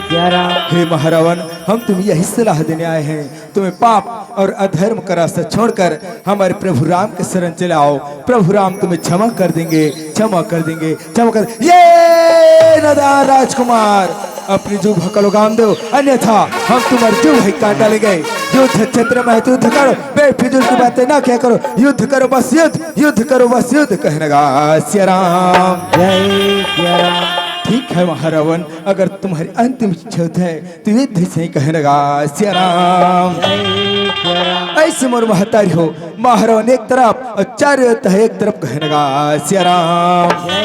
सिया राम। हे महारावण, हम तुम्हें यही सलाह देने आए हैं, तुम्हें पाप और अधर्म का रास्ता छोड़कर हमारे प्रभु राम के शरण चले आओ। प्रभु राम तुम्हें क्षमा कर देंगे, क्षमा कर देंगे, क्षमा कर। ये नादान राजकुमार, अपनी जीभ को लगाम दो, अन्यथा हम तुम्हारी जीभ ही काट डालेंगे। युद्ध क्षेत्र में है तो युद्ध करो, बेफिजूल की बातें ना किया करो। युद्ध करो बस युद्ध, युद्ध करो बस युद्ध। कहने लगा सिया राम। जय सिया राम। ठीक है महारावण, अगर तुम्हारी अंतिम इच्छा है तो युद्ध से। कहने लगा सिया राम। जय सिया राम। ऐसे मोर महतारी हो, महारावण एक तरफ और चारों ओर है एक तरफ। कहने लगा सिया राम। जय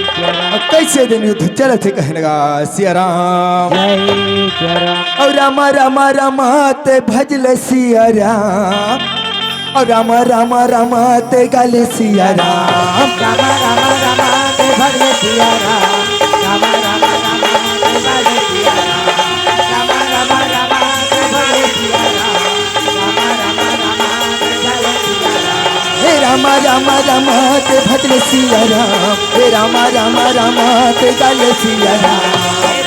सिया राम। और कैसे दिन युद्ध चले थे। कहने लगा सिया राम। जय सिया राम। और रामा रामा रामा ते भजले सिया राम। और रामा रामा रामा ते गाले सिया राम। रामा रामा रामा ते भजले सिया राम। रामा रामा रामा ते भजले सिया राम। रामा रामा रामा ते भजले सिया राम। रामा रामा रामा ते भजले सिया राम। हे रामा रामा रामा ते भजले सिया राम। हे रामा रामा रामा ते गाले सिया राम।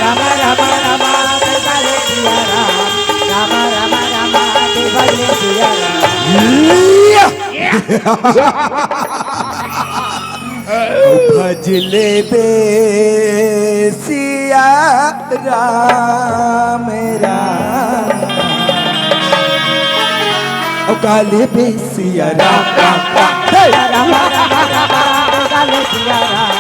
रामा रामा रामा ते गाले सिया राम। रामा रामा रामा ते भजले सिया राम। या! भजले बे सिया राम राम। ओ काले बे सिया राम राम राम। हे! राम राम राम राम काले सिया राम।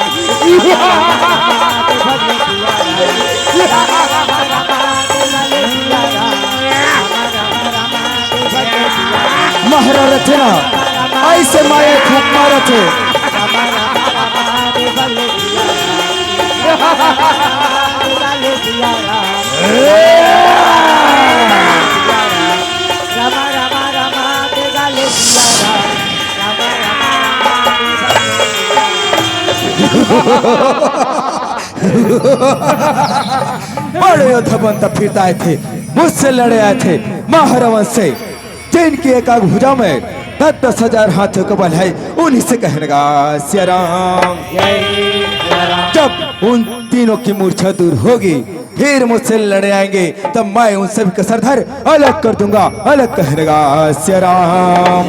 महाराज रथे ना, ऐसे माया फूक मारत हे। बड़े योद्धा बनता फिरता आए थे, मुझसे लड़े आए थे महारावण से, जिनकी एक आग भुजा में दस दस हजार हाथियों का बल है, उन्हीं से कहने लगा सिया राम। जब उन तीनों की मूर्छा दूर होगी, फिर मुझसे लड़ने आएंगे, तब मैं उन सभी का सरदार अलग कर दूंगा, अलग। कहने लगा सिया राम।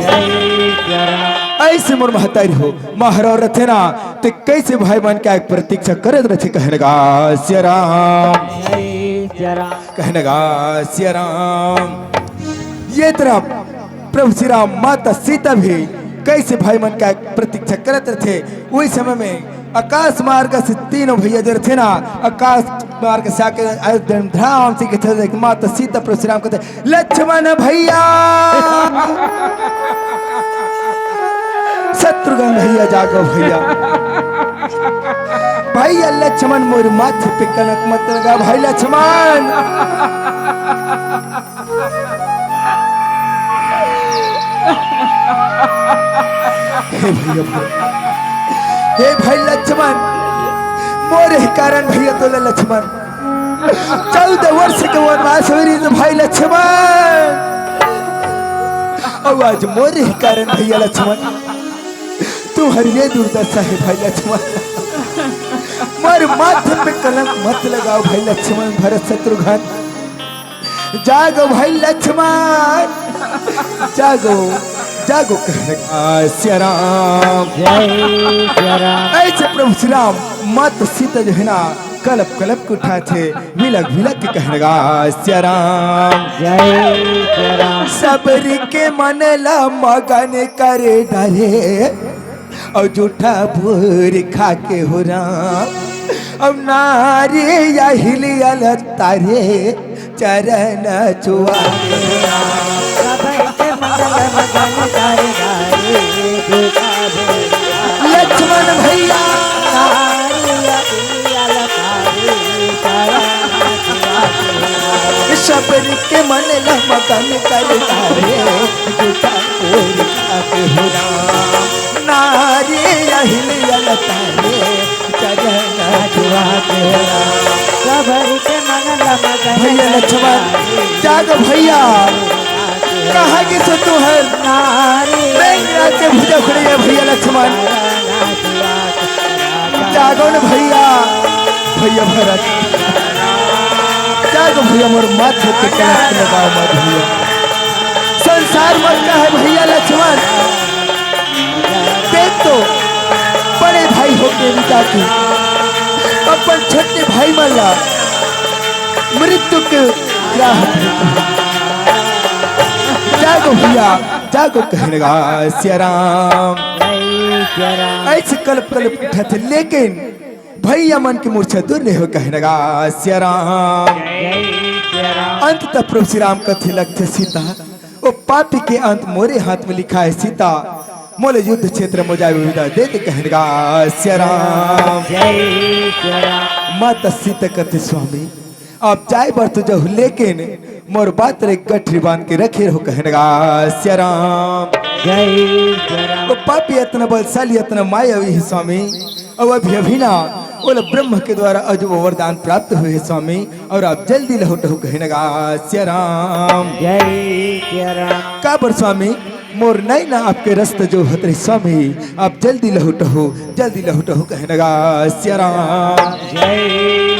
ऐसे मोर महतारी हो, महारावण रथे ना, ते कैसे भाई मन के प्रतीक्षा करत रथे। कहने लगा सिया राम। कहने लगा सिया राम। ये तरफ प्रभु श्री राम, माता सीता भी कैसे भाई मन के प्रतीक्षा करत रथे। वही समय में आकाश मार्ग से तीनों भैया जो रथे ना, आकाश मार्ग से आके अयोध्या में धाम से कहते थे, माता सीता प्रभु श्री राम कहते, "लक्ष्मण भैया, शत्रुघ्न भैया, जागो भैया, भैया लक्ष्मण मोर माथे पे कलंक मत लगा, भाई लक्ष्मण।" हे भैया, हे भाई लक्ष्मण, मोरे ही कारण भैया तोला लक्ष्मण चौदह वर्ष के वनवास होई रहिस भाई लक्ष्मण, अउ आज मोरे ही कारण भैया लक्ष्मण तुम्हारी ये दुर्दशा है भाई लक्ष्मण। मोर माथे पे कलंक मत लगाओ भाई लक्ष्मण, भरत शत्रुघ्न। जागो भाई लक्ष्मण, जागो। जागो कहने का सिया राम। जय सिया राम। ऐसे प्रभु श्री राम माता सीता जो है ना, कलप कलप के उठाथे, विलग विलग के कहने का सिया राम। जय सिया राम। सबरी के मन ला मगन करे डरे, अउ जूठा भूर खा के हो राम। अब नारी या हिलियल तारे चरण छुआ के हो राम। सबके मंगल मगन कर नारी जूठा भूर। लक्ष्मण भैया। नारी या हिलियल तारे चरण छुआ के हो राम। सबरी के मन ला मगन कर तारे जूठा भूर खा के हो राम। नारी अहिल अलतारे चरण छुआ के हो राम। सबरी के मन ला मगन भैया लक्ष्मण, जागो भैया, कहाँ गिसो तुँहर? नारी मेघनाथ के भुजा उखड़े हे भैया लक्ष्मण। जागो न भैया, भैया भरत। जागो भैया, मोर माथे पे कलंक लगाओ मत भैया। संसार मत कहे भैया लक्ष्मण। देख तो, बड़े भाई होके भी जाके अपन छोटे भाई मन ला मृत्यु के राह पे। जागो भैया, जागो कहने का सिया राम। जय सिया राम। ऐसे कलप कलप उठत हे, लेकिन भैया मन के मूर्छा दूर नहीं हो कहने का सिया राम। जय सिया राम। अंत तक प्रभु श्री राम कथे लगथे सीता, ओ पापी के अंत मोरे हाथ में लिखा है सीता, मोले युद्ध क्षेत्र में जाए विदा दे दे कहने का सिया राम। जय सिया राम। माता सीता कथे स्वामी, आप जाए बर तो जाहू, लेकिन मोर बात रे गठरी बांध के रखे रहो कहने का सिया राम। जय सिया राम। ओ पापी इतना बलशाली, इतना मायावी है स्वामी, अउ अभी अभी ना ओला ब्रह्म के द्वारा अजूबा वरदान प्राप्त हुए है स्वामी, अउ आप जल्दी लहुटहु कहने का सिया राम। जय सिया राम। काबर स्वामी, मोर नैना आपके रस्ता जोहत रही स्वामी, आप जल्दी लहुटहु, जल्दी लहुटहु कहने का सिया राम। जय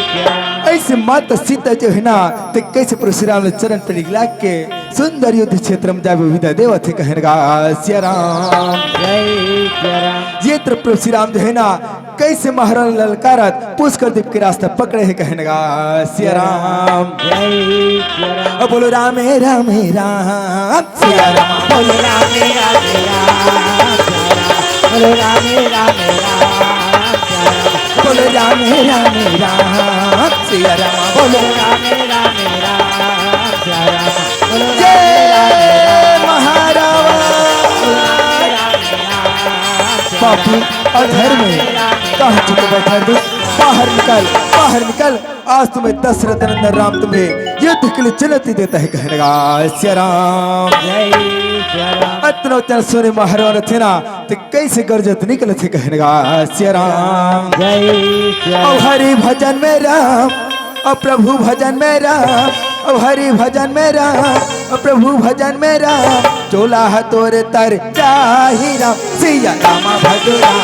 सिया राम। ऐसे माता सीता जो है ना, ते कैसे प्रभु श्री राम ने चरण पे निकला के सुंदर युद्ध क्षेत्र में जाबे विदा देवत हे कहने का सिया राम। जय सिया राम। ये तरफ प्रभु श्री राम जो है ना, कैसे महाराज ललकारत पुष्कर द्वीप के रास्ता पकड़े हे कहने का सिया राम। जय सिया राम। अब बोलो रामे रामे राम सिया राम। बोलो रामे रामे राम सिया राम। बोलो रामे रामे राम सिया राम। बोलो रामे रामे राम सिया राम। बोलो रामे रामे राम सिया राम। बोलो जय रामे रामे राम। महारावा। पापी अधर्म में कहाँ छुप बैठा है तू? बाहर निकल, बाहर निकल। आज तुम्हें दशरथ नंदन राम तुम्हें युद्ध के लिए चुनौती देता है कहने का सिया राम। जय सिया राम। अतनो तन सुने महाराज थे ना, तो कैसे गरजत निकल थे कहने का सिया राम। जय सिया राम। अब हरि भजन में राम, अब प्रभु भजन में राम, अब हरि भजन में राम, अब प्रभु भजन में राम। चोला ह तोर तर जाही राम। सिया राम भजो राम,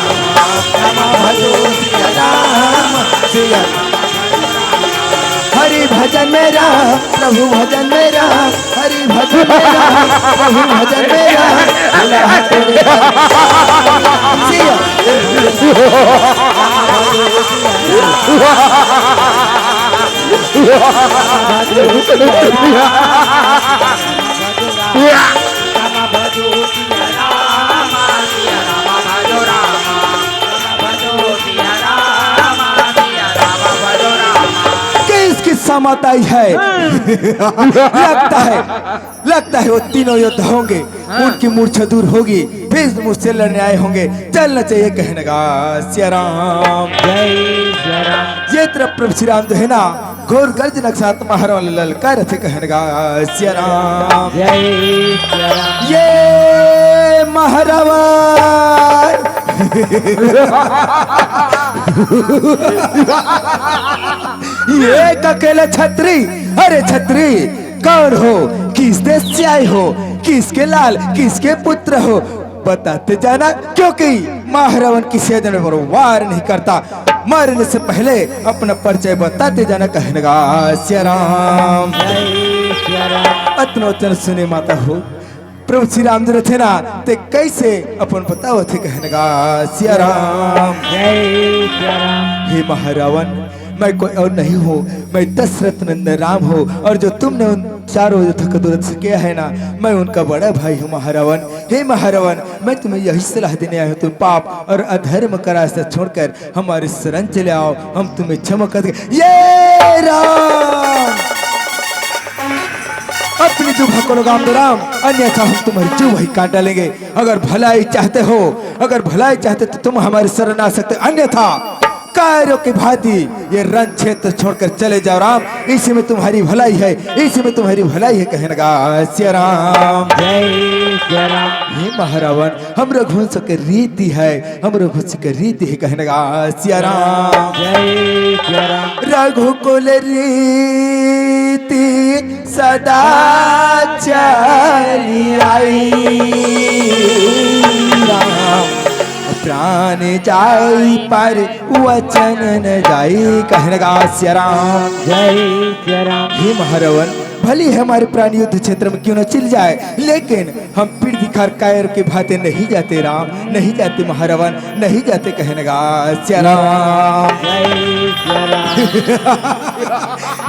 राम भजो सिया राम, सिया। हरि भजन में राम, प्रभु भजन में राम, हरि भजन में राम, प्रभु भजन में राम। चोला ह तोर तर सिया। किस किस समाताई है? लगता है, लगता है वो तीनों योद्धा होंगे, उनकी मूर्छा दूर होगी, फिर मुझसे लड़ने आए होंगे। चलना चाहिए कहने का सिया राम। जय सिया राम। ये तरफ प्रभु श्री राम जो है ना, घोर गर्जना के साथ महारावा ल ललकार थे कहने का सिया राम। जय सिया राम। ये महारावा। ये अकेला छत्री, अरे छत्री, कौन हो, किस देश से आए हो, किसके लाल, किसके पुत्र हो, बताते जाना, क्योंकि महारावण किसी अजनबी पर वार नहीं करता। मरने से पहले अपना परिचय बताते जाना कहने का सिया राम। जय सिया राम। अतनो वचन सुने माता हो, प्रभु श्री राम जी रथे ना, ते कैसे अपन बतावत हे कहने गा सिया राम। जय सिया राम। हे महारावण, मैं कोई और नहीं हूँ, मैं दशरथ नंदन राम हूँ, और जो तुमने उन चारों युद्ध का दुर्दशा किया है ना, मैं उनका बड़ा भाई हूँ महारावण। हे महारावण, मैं तुम्हें यही सलाह देने आया हूँ, तुम पाप और अधर्म का रास्ता छोड़कर हमारे शरण चले आओ, हम तुम्हें क्षमा कर देंगे। ये राम, अपनी दुख को लगाम दो राम, अन्यथा हम तुम्हारी जीव ही काट डालेंगे। अगर भलाई चाहते हो, अगर भलाई चाहते तो तुम हमारे शरण आ सकते, अन्यथा कायरों की भांति ये रण क्षेत्र छोड़कर चले जाओ राम, इसी में तुम्हारी भलाई है, इसी में तुम्हारी भलाई है कहने गा सिया राम। जय सिया राम। हे महारावण, हम रघुवंश के रीति है, हम रघुवंश के रीति है कहने गा सिया राम। जय सिया राम। रघुकुल रीति सदा चली आई राम, प्राण जाई पर वचन न जाई कहने गा सिया राम। जय सिया राम। हे महारावण, भले हमारे प्राण युद्ध क्षेत्र में क्यों न चल जाए, लेकिन हम पीठ दिखार कायर के भांति नहीं जाते राम, नहीं जाते महारावण, नहीं जाते कहने गा सिया राम। जय सिया राम।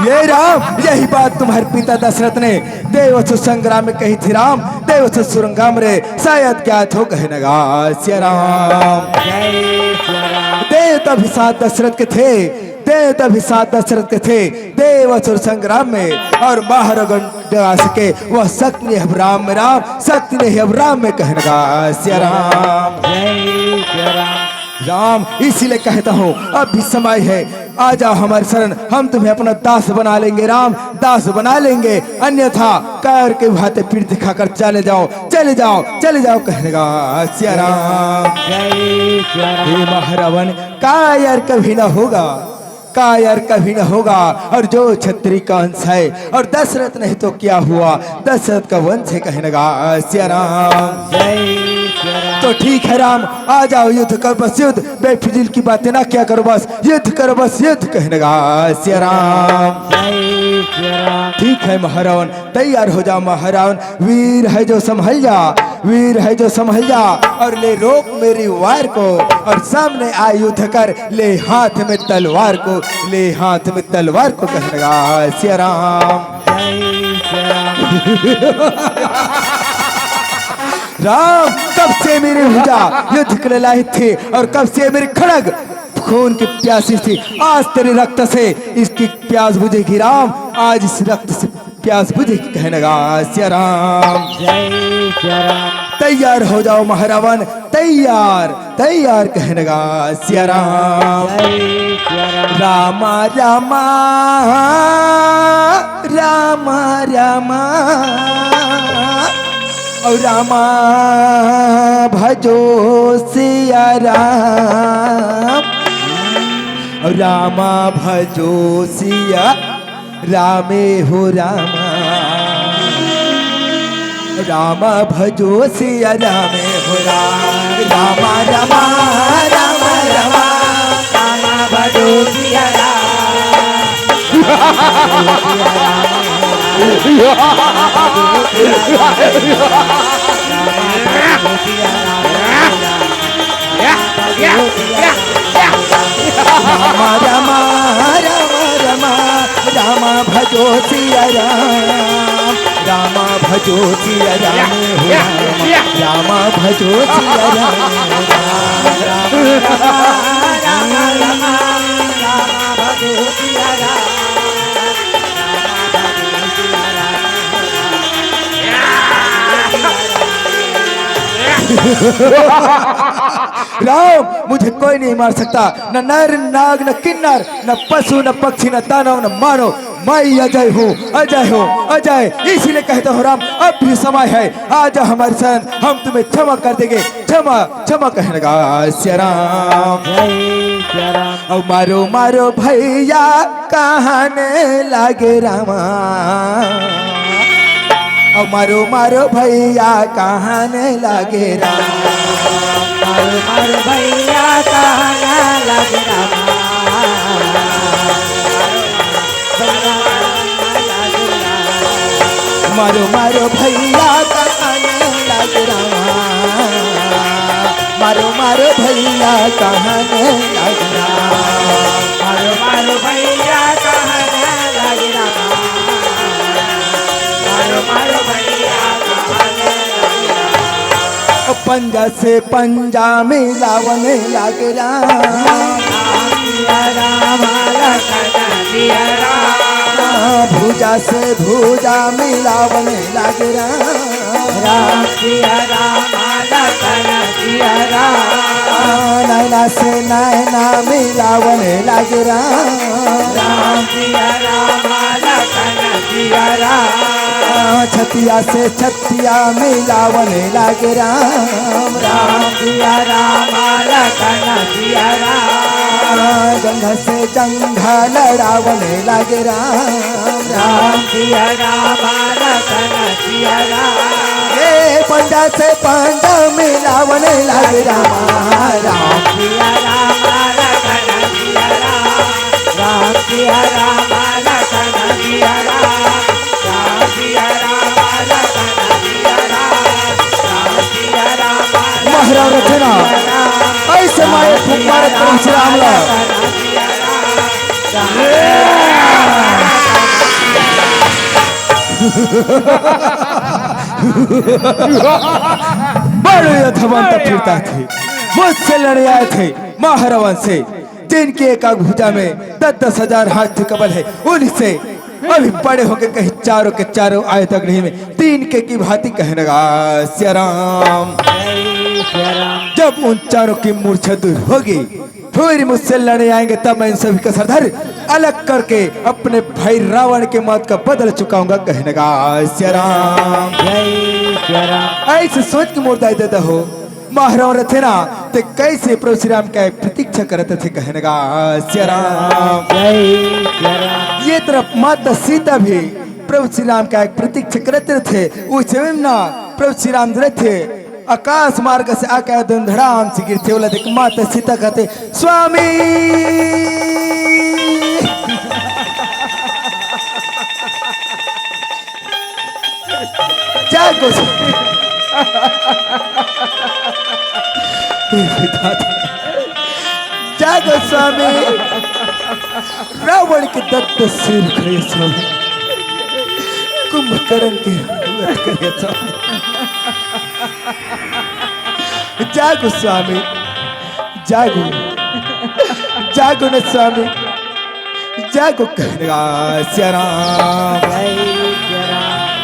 ये राम, यही बात तुम्हारे पिता दशरथ ने देवसुर संग्राम में कही थी राम, देवसुर संग्राम रे शायद ज्ञात हो कहने गा सिया राम। जय सिया राम। देव तभी साथ दशरथ के थे, देव तभी साथ दशरथ के थे, देवसुर संग्राम में, और महारावण डरा सके वह शक्ति नहीं अब राम में राम, शक्ति नहीं अब राम में कहने गा सिया राम। जय सिया राम। राम, इसीलिए कहता हूँ, अब भी समय है, आ जाओ हमारे शरण, हम तुम्हें अपना दास बना लेंगे राम, दास बना लेंगे, अन्यथा कायर के भांति पीठ दिखाकर चले जाओ, चले जाओ, चले जाओ कहने गा सिया राम। जय सिया राम। हे महारावण, कायर कभी ना होगा, कायर कभी न होगा। और जो क्षत्रिय का अंश है, और दशरथ नहीं तो क्या हुआ, दशरथ का वंश है कहने गा सिया राम। जय सिया राम। तो ठीक है राम, आ जाओ, युद्ध करो बस युद्ध, बेफिजूल की बातें ना किया करो, बस युद्ध करो, बस युद्ध कहने गा सिया राम। जय सिया राम। ठीक है महारावण, तैयार हो जाओ महारावण, वीर है जो संभल जा, वीर है जो संभल जा, और ले रोक मेरी वार को, और सामने आ युद्ध कर, ले हाथ में तलवार को, ले हाथ में तलवार को कहने गा सिया राम। जय सिया राम। राम, कब से मेरी भुजा युद्ध के लिए लाहित थी और कब से मेरी खड़ग खून की प्यासी थी, आज तेरे रक्त से इसकी प्यास बुझेगी राम, आज इस रक्त से प्यास बुझेगी कहने गा सिया राम। जय सिया राम। तैयार हो जाओ महारावण, तैयार, तैयार कहने गा सिया राम। जय सिया राम। रामा रामा, रामा रामा, और रामा भजो सिया राम, और रामा भजो सिया रामे हो रामा, रामा भजो सिया रामे हो राम, रामा रामा, रामा रामा, रामा भजो सिया राम। रामा रामा, रामा रामा, रामा भजो सिया राम, रामा भजो सिया राम हो राम, रामा भजो सिया राम, राम रामा, रामा रामा, रामा भजो सिया राम। राम, मुझे कोई नहीं मार सकता, न नर, नाग, न किन्नर, न पशु, न पक्षी, न दानव, न मानव। मैं अजय हूँ, अजय हूँ, अजय। इसीलिए कहता हूँ राम, अब भी समय है, आ जाओ हमारे शरण, हम तुम्हें क्षमा कर देंगे। क्षमा, क्षमा कहने गा सिया राम। जय सिया राम। अब मारो, मारो भैया, कहने लागे रामा। अब मारो, मारो भैया, कहने लागे रामा। मारो, मारो भैया, कहने लागे रामा। मारो, मारो भैया, कहने पंजा से पंजा मिलावन लागे राम। राम सिया राम लखन सिया राम। भुजा से भुजा मिलावन लागे राम। राम सिया राम लखन सिया राम। नैना से नैना मिलावन लागे राम। राम सिया राम लखन सिया राम। छतिया से छतिया मिलावन लागे राम। राम सिया राम लखन सिया राम। जंघा से जंघा लड़ावन लागे राम। राम सिया राम लखन सिया राम। ए पंजा से पंजा मिलावन लागे राम। राम सिया राम लखन सिया राम। राम सिया राम लखन सिया राम। राम सिया राम लखन सिया राम। राम सिया राम लखन महराव रथे ना, सिया राम। ऐसे मारे फूंक मारे प्रभु श्री राम ला। लखन सिया राम। बड़े अधमंत फिरता थे, मुझसे लड़े आए थे महारावण से, जिनके एक आग भुजा में दस दस हजार हाथी कबल है, उनसे अभी बड़े होके कहीं चारों के चारों आए तक नहीं में तीन के की भांति कहने लगा सिया राम। जब उन चारों की मूर्छा दूर होगी, फिर मुझसे लड़ने आएंगे, तब मैं इन सभी का सरदार अलग करके अपने भाई रावण के मौत का बदला चुकाऊंगा, कहने लगा सिया राम। जय सिया राम। ऐसे सोच के मोर दाई दादा हो, महाराव रथे ना, ते कैसे प्रभु श्री राम का प्रतीक्षा करत थे, कहने लगा सिया राम। जय सिया राम। ये तरफ माता सीता भी प्रभु श्री राम का प्रतीक्षा करत थे, उस समय ना प्रभु श्री राम रथे आकाश मार्ग से आके धड़ाम से गिरथे, ओला देख माता सीता कहते, "स्वामी, जागो, जागो स्वामी।" रावण के दत्त सिर खड़े स्वामी, कुंभकर्ण के हाथ करे स्वामी। जागो स्वामी, जागो, जागो न स्वामी, जागो कहने लगा सिया राम।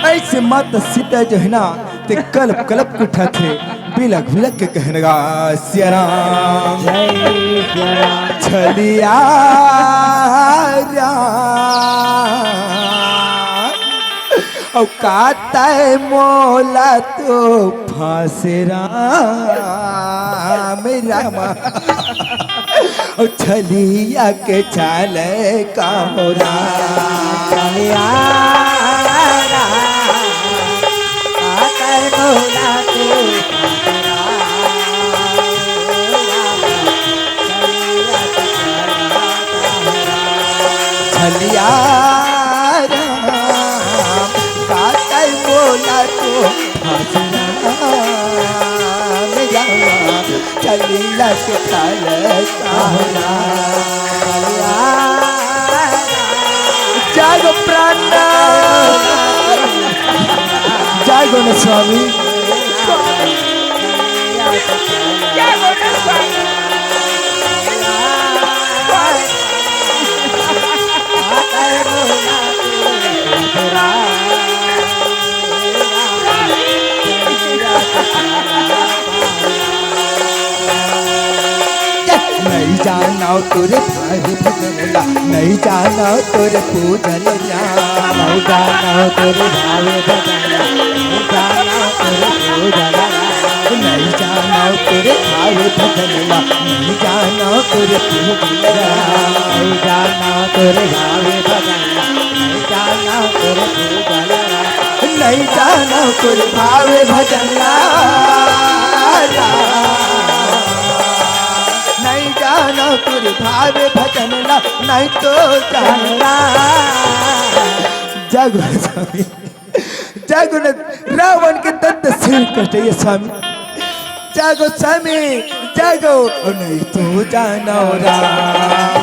ऐसे माता सीता जो है ना, ते कलप कलप के उठा थे, बिलक बिलक के कहने लगा सिया राम। जय सिया राम। छलिया राम, औकात है मोला तो फांसे राम राम। ओ छलिया के छाले का हो राम। छलिया राम, आकर मोला तू राम, राम, छलिया के छाले का हो राम। छलिया राम, का कई बोला तू हंसना मेरा, चलिया के चल कहला। जागो प्राणनाथ, जागो न स्वामी। नहीं जानो तोरे भावे भजन ला, नहीं जानो तोरे पूजन ला। नहीं जानो तोरे भावे भजन ला, नहीं जानो तोरे पूजन ला। नहीं जानो तोरे भावे भजन ला, नहीं जानो तोरे पूजन ला। नहीं जानो तोरे भावे भजन ला, नहीं जानो तोरे पूजन ला। नहीं जानो तोरे भावे भजन ला। नहीं जानो तोरे भावे भजन ला, नहीं तो जानला। जागो स्वामी, जागो न, रावण के दंत सिर कटे ये स्वामी। जागो स्वामी, जागो, नहीं तो जानो राम।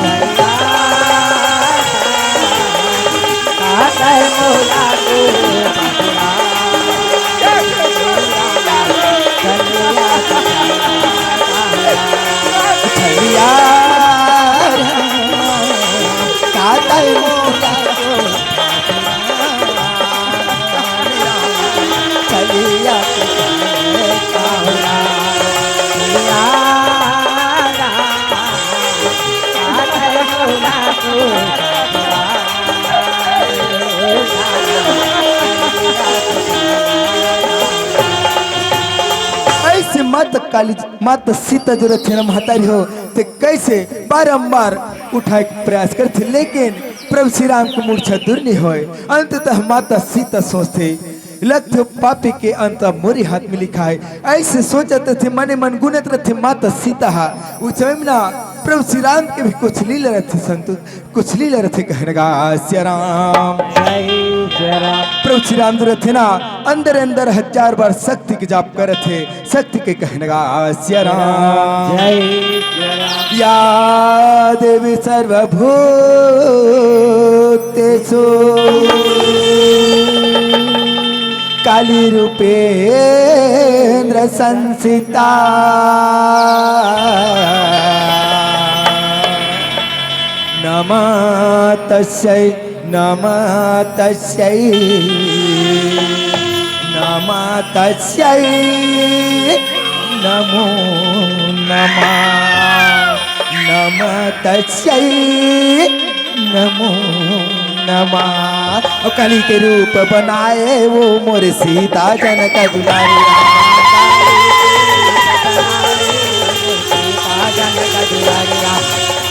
माता काली, माता सीता जो रथे ना महतारी हो, ते कैसे बारंबार उठाए के प्रयास करथे, लेकिन प्रभु श्री राम के मूर्छा दूर नहीं होए। अंततः माता सीता सोचथे, लगथे पापी के अंत मोरे हाथ में लिखा है। ऐसे सोचत रथे, मने मन गुनत रथे माता सीता हा। उस समय ना प्रभु श्री राम के भी कुछ लीला रथे संत, कुछ लीला रथे। कहन गा सिया राम। जय सिया राम। प्रभु श्री राम जो रथे ना, अंदर अंदर हजार बार शक्ति के जाप करत हे, शक्ति के कहन गा सिया राम। जय सिया राम। या देवी सर्वभूतेषु काली रूपेण संस्थिता। नमः तस्यै, नमः तस्यै, नमः तस्यै, नमो नमः, नमः तस्यै, नमो नमः। ओ काली के रूप बनाए वो मोर सीता जनक दुलारी राम। काली के रूप बनाए वो मोर सीता जनक दुलारी राम।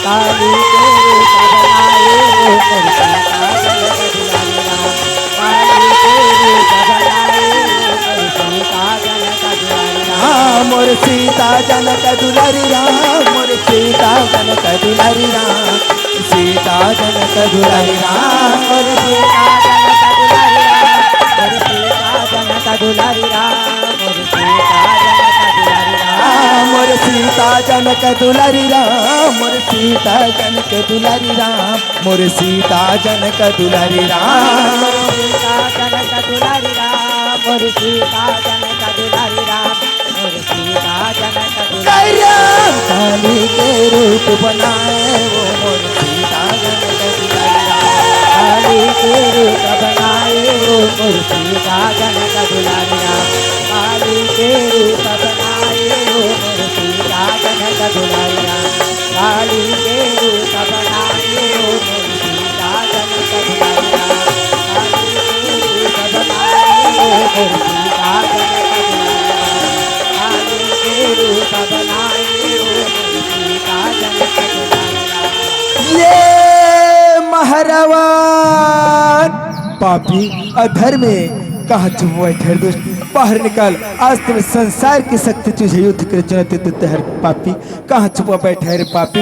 काली के रूप बनाए वो मोर सीता जनक दुलारी राम। काली के रूप बनाए वो मोर सीता जनक दुलारी राम। हाँ, मोर सीता जनक दुलारी राम, मोर सीता जनक दुलारी राम। सीता जनक दुलारी राम, मोर सीता जनक दुलारी राम, मोर सीता जनक दुलारी राम, मोर सीता जनक दुलारी राम। हाँ, मोर सीता जनक दुलारी राम, मोर सीता जनक दुलारी राम, मोर सीता जनक दुलारी राम। मोर सीता जनक दुलारी राम, मोर सीता जनक दुलारी राम, मोर सीता जनक दुलारी राम। काली के रूप बनाए वो मोर सीता जनक दुलारी राम। काली के रूप बनाए वो मोर सीता जनक दुलारी राम। काली के रूप बनाए वो मोर सीता जनक दुलारी राम। काली के रूप बनाए वो मोर सीता जनक दुलारी राम। काली के रूप बनाए वो मोर सीता जनक दुलारी राम। काली के रूप बनाए वो मोर सीता जनक दुलारी राम। ये महारावण पापी अधर्मी, कहाँ छुप बैठे रे दुष्ट, बाहर निकल। आज तुम संसार की शक्ति तुझे युद्ध के चुनौती देते हैं रे पापी, कहाँ छुपा बैठे है रे पापी,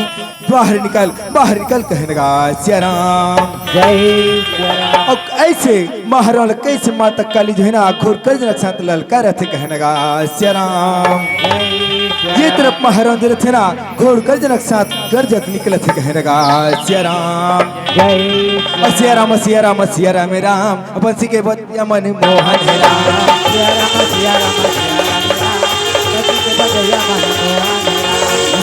बाहर निकल, बाहर निकल। कहन गा सिया राम। जय सिया राम। और ऐसे महारावण कैसे माता काली जो है ना घोर गर्जन के साथ ललकारत हे। कहन गा सिया राम। जय सिया ये राम। तरफ महारावण जो रथे ना घोर गर्जन के साथ गरजत निकलत हे। कहन गा सिया राम। जय सिया राम, सिया राम, सिया राम, राम। अपन सी के बतिया मन मोहन हे राम। सिया राम, सिया राम, सिया राम, राम। बस के बतिया मन मोहन हे राम।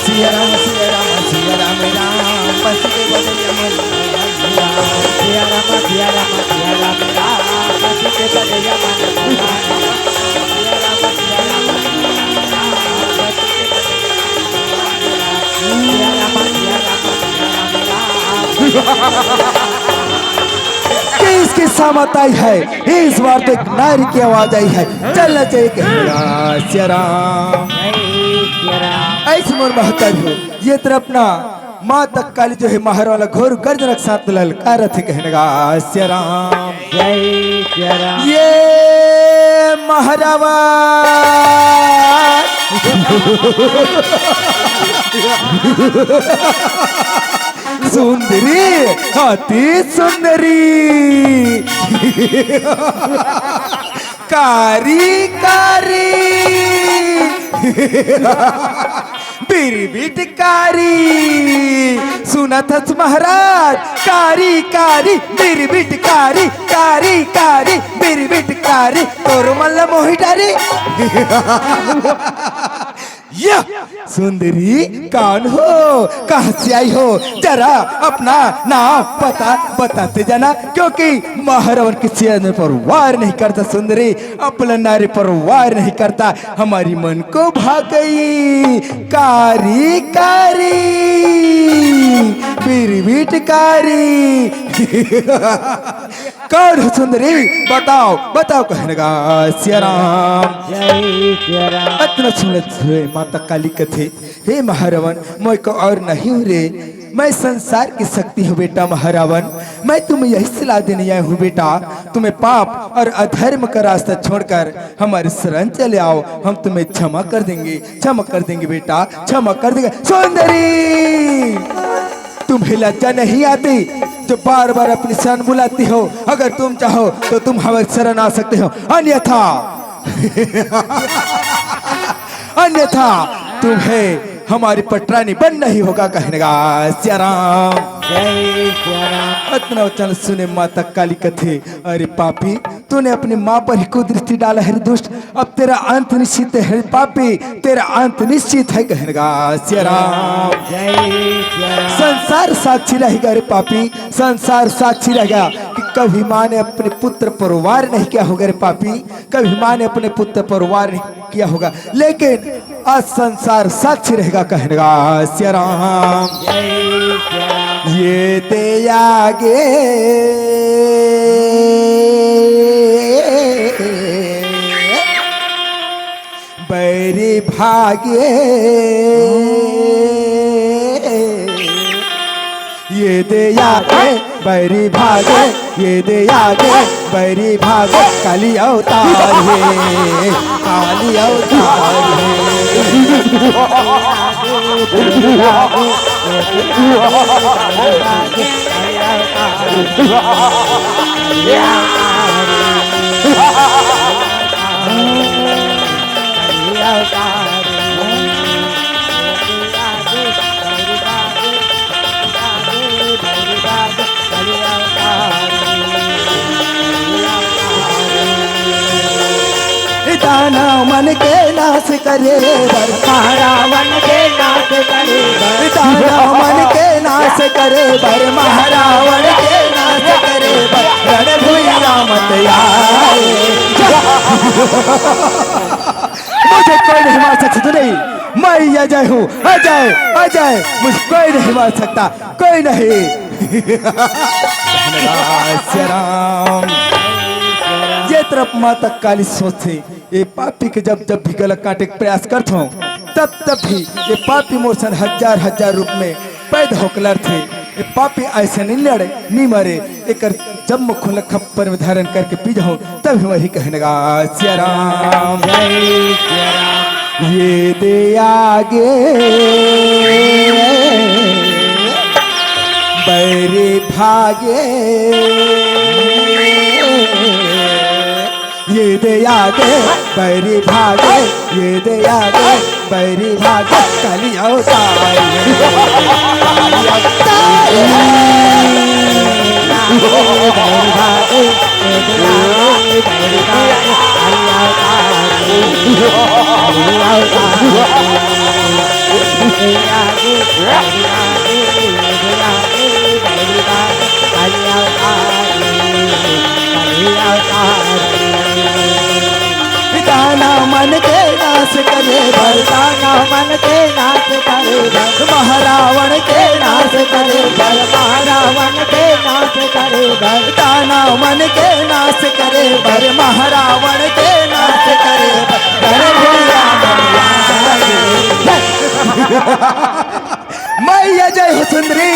सिया राम, सिया राम, सिया राम, राम। बस के बतिया मन मोहन हे राम। सिया राम, सिया राम, सिया राम, राम। बस के बतिया मन मोहन हे राम। सिया राम, सिया राम, सिया राम, राम। बस के बतिया मन मोहन हे राम। सिया राम, सिया राम, सिया राम, राम। किसकी सामत आई है? इस बार तो एक नारी की आवाज आई है, चलना चाहिए। कहन गा सिया राम। ऐसे मोर महतारी हो, ये तरफ ना माता काली जो है महारावण ला घोर गर्जन के साथ ललकारत हे। कहन गा सिया राम। जय सिया राम। ये महारावण सुंदरी, अति सुंदरी। कारी कारी बिरबिट कारी। सुनत हस महाराज, कारी कारी बिरबिट कारी, कारी कारी बिरबिट कारी। तोर मन ला मोहि डारी। या सुंदरी, कौन हो, कहाँ से आई हो? जरा अपना नाम पता बताते जाना, क्योंकि महारावण के सिर में परवार नहीं करता सुंदरी, अपना नारी परवार नहीं करता। हमारी मन को भा गई कारी कारी, बिरबिट कारी। कौन हो सुंदरी? बताओ, बताओ, कहने का सिया राम। जय सिया राम। अतना सुनत हुए माता काली कथे, हे महारावण, मैं को और नहीं हूँ रे, मैं संसार की शक्ति हूँ बेटा महारावण। मैं तुम्हें यही सलाह देने आया हूँ बेटा, तुम्हें पाप और अधर्म का रास्ता छोड़कर हमारे शरण चले आओ, हम तुम्हें क्षमा कर देंगे, क्षमा कर देंगे बेटा, क्षमा कर देंगे। सुंदरी, तुम्हें लज्जा नहीं आती जो बार बार अपनी शरण बुलाती हो? अगर तुम चाहो तो तुम हमारी शरण आ सकते हो, अन्यथा अन्यथा तुम्हें हमारी पटरानी बनना ही होगा, कहने का सिया राम। जय सिया राम। अतना वचन सुने माता काली कथे, अरे पापी, तूने अपनी माँ पर ही कुदृष्टि डाला है रे दुष्ट, अब तेरा अंत निश्चित है पापी, तेरा अंत निश्चित है, कहने का सिया राम। जय सिया राम। संसार साक्षी रहेगा रे पापी, संसार साक्षी रहेगा कि कभी माँ ने अपने पुत्र पर वार नहीं किया होगा रे पापी, कभी माँ ने अपने पुत्र पर वार नहीं किया होगा, लेकिन आज संसार साक्षी रहेगा, कहने का सिया राम। जय सिया राम। ये दे आगे बैरी भागे, ये दे आगे बैरी भागे, ये दे आगे बैरी भागे, काली अवतार है, काली अवतार है। दानव मन के नाश करे बर, महारावण के नाश करे बर, दानव मन के नाश करे बर, महारावण के नाश करे बर, रण भुइयां मत आए। मुझे कोई नहीं मार सकता, नहीं, मैं अजय हूँ, अजय, अजय, मुझे कोई नहीं मार सकता, कोई नहीं। धन्यवाद सिया राम। ये तरफ माता काली सोचथे, ये पापी के जब जब भी गला काटे के प्रयास करथों, तब तब भी ये पापी मोर सन हजार हजार रूप में पैदा होके लड़थे। ये पापी ऐसे नहीं लड़े, नहीं मरे, एकर जब मुख ला खप्पर में धारण करके पी जाऊं, तब ही वही कहने का सिया राम। जय सिया राम। ये दे आगे बैरी भागे, ये दे आगे बैरी भागे, ये दे आगे बैरी भागे, काली अवतार है, काली अवतार है। बैरी भागे, ये दे आगे बैरी भागे, काली अवतार है, काली अवतार है। ये दे आगे बैरी भागे, ये दे आगे बैरी भागे, काली अवतार है, काली अवतार है। दानव मन के नाश करे बर, दानव मन के नाश करे बर, महारावण के नाश करे बर, महारावण के नाश करे बर, दानव मन के नाश करे बर, महारावण के नाश करे बर, रण भुइयां मत आए। मैं अजय हूँ सुंदरी,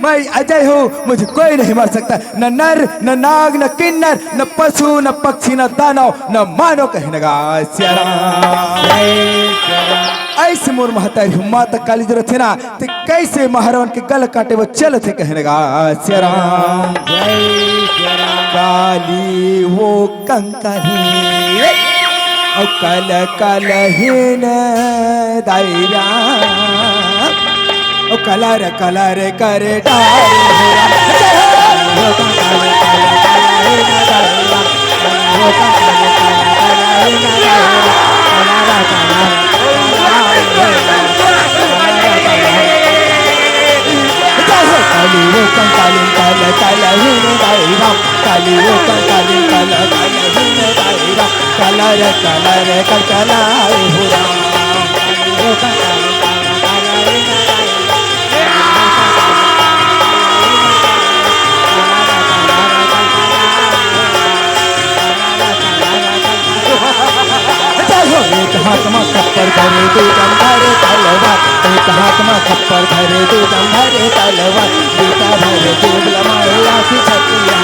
मैं अजय हूँ, मुझे कोई नहीं मार सकता। न नर, न नाग, न किन्नर, न पशु, न पक्षी, न दानव, न मानव, कहने का सिया राम। ऐसे मोर महतारी हूँ, माता काली जो रथे ना, ते कैसे महारावण के गला काटे वो चलथे, कहने का सिया राम। काली वो कंकाली, ओ कल कल हीन दाई राम, ओ कलर कलर कर डार हो राम। एक हाथ में खप्पर धरे, दू जन धरे तलवार। एक हाथ में खप्पर धरे, दू जन धरे तलवार। बेटा धरे दूध लमाए, आखी छतिया।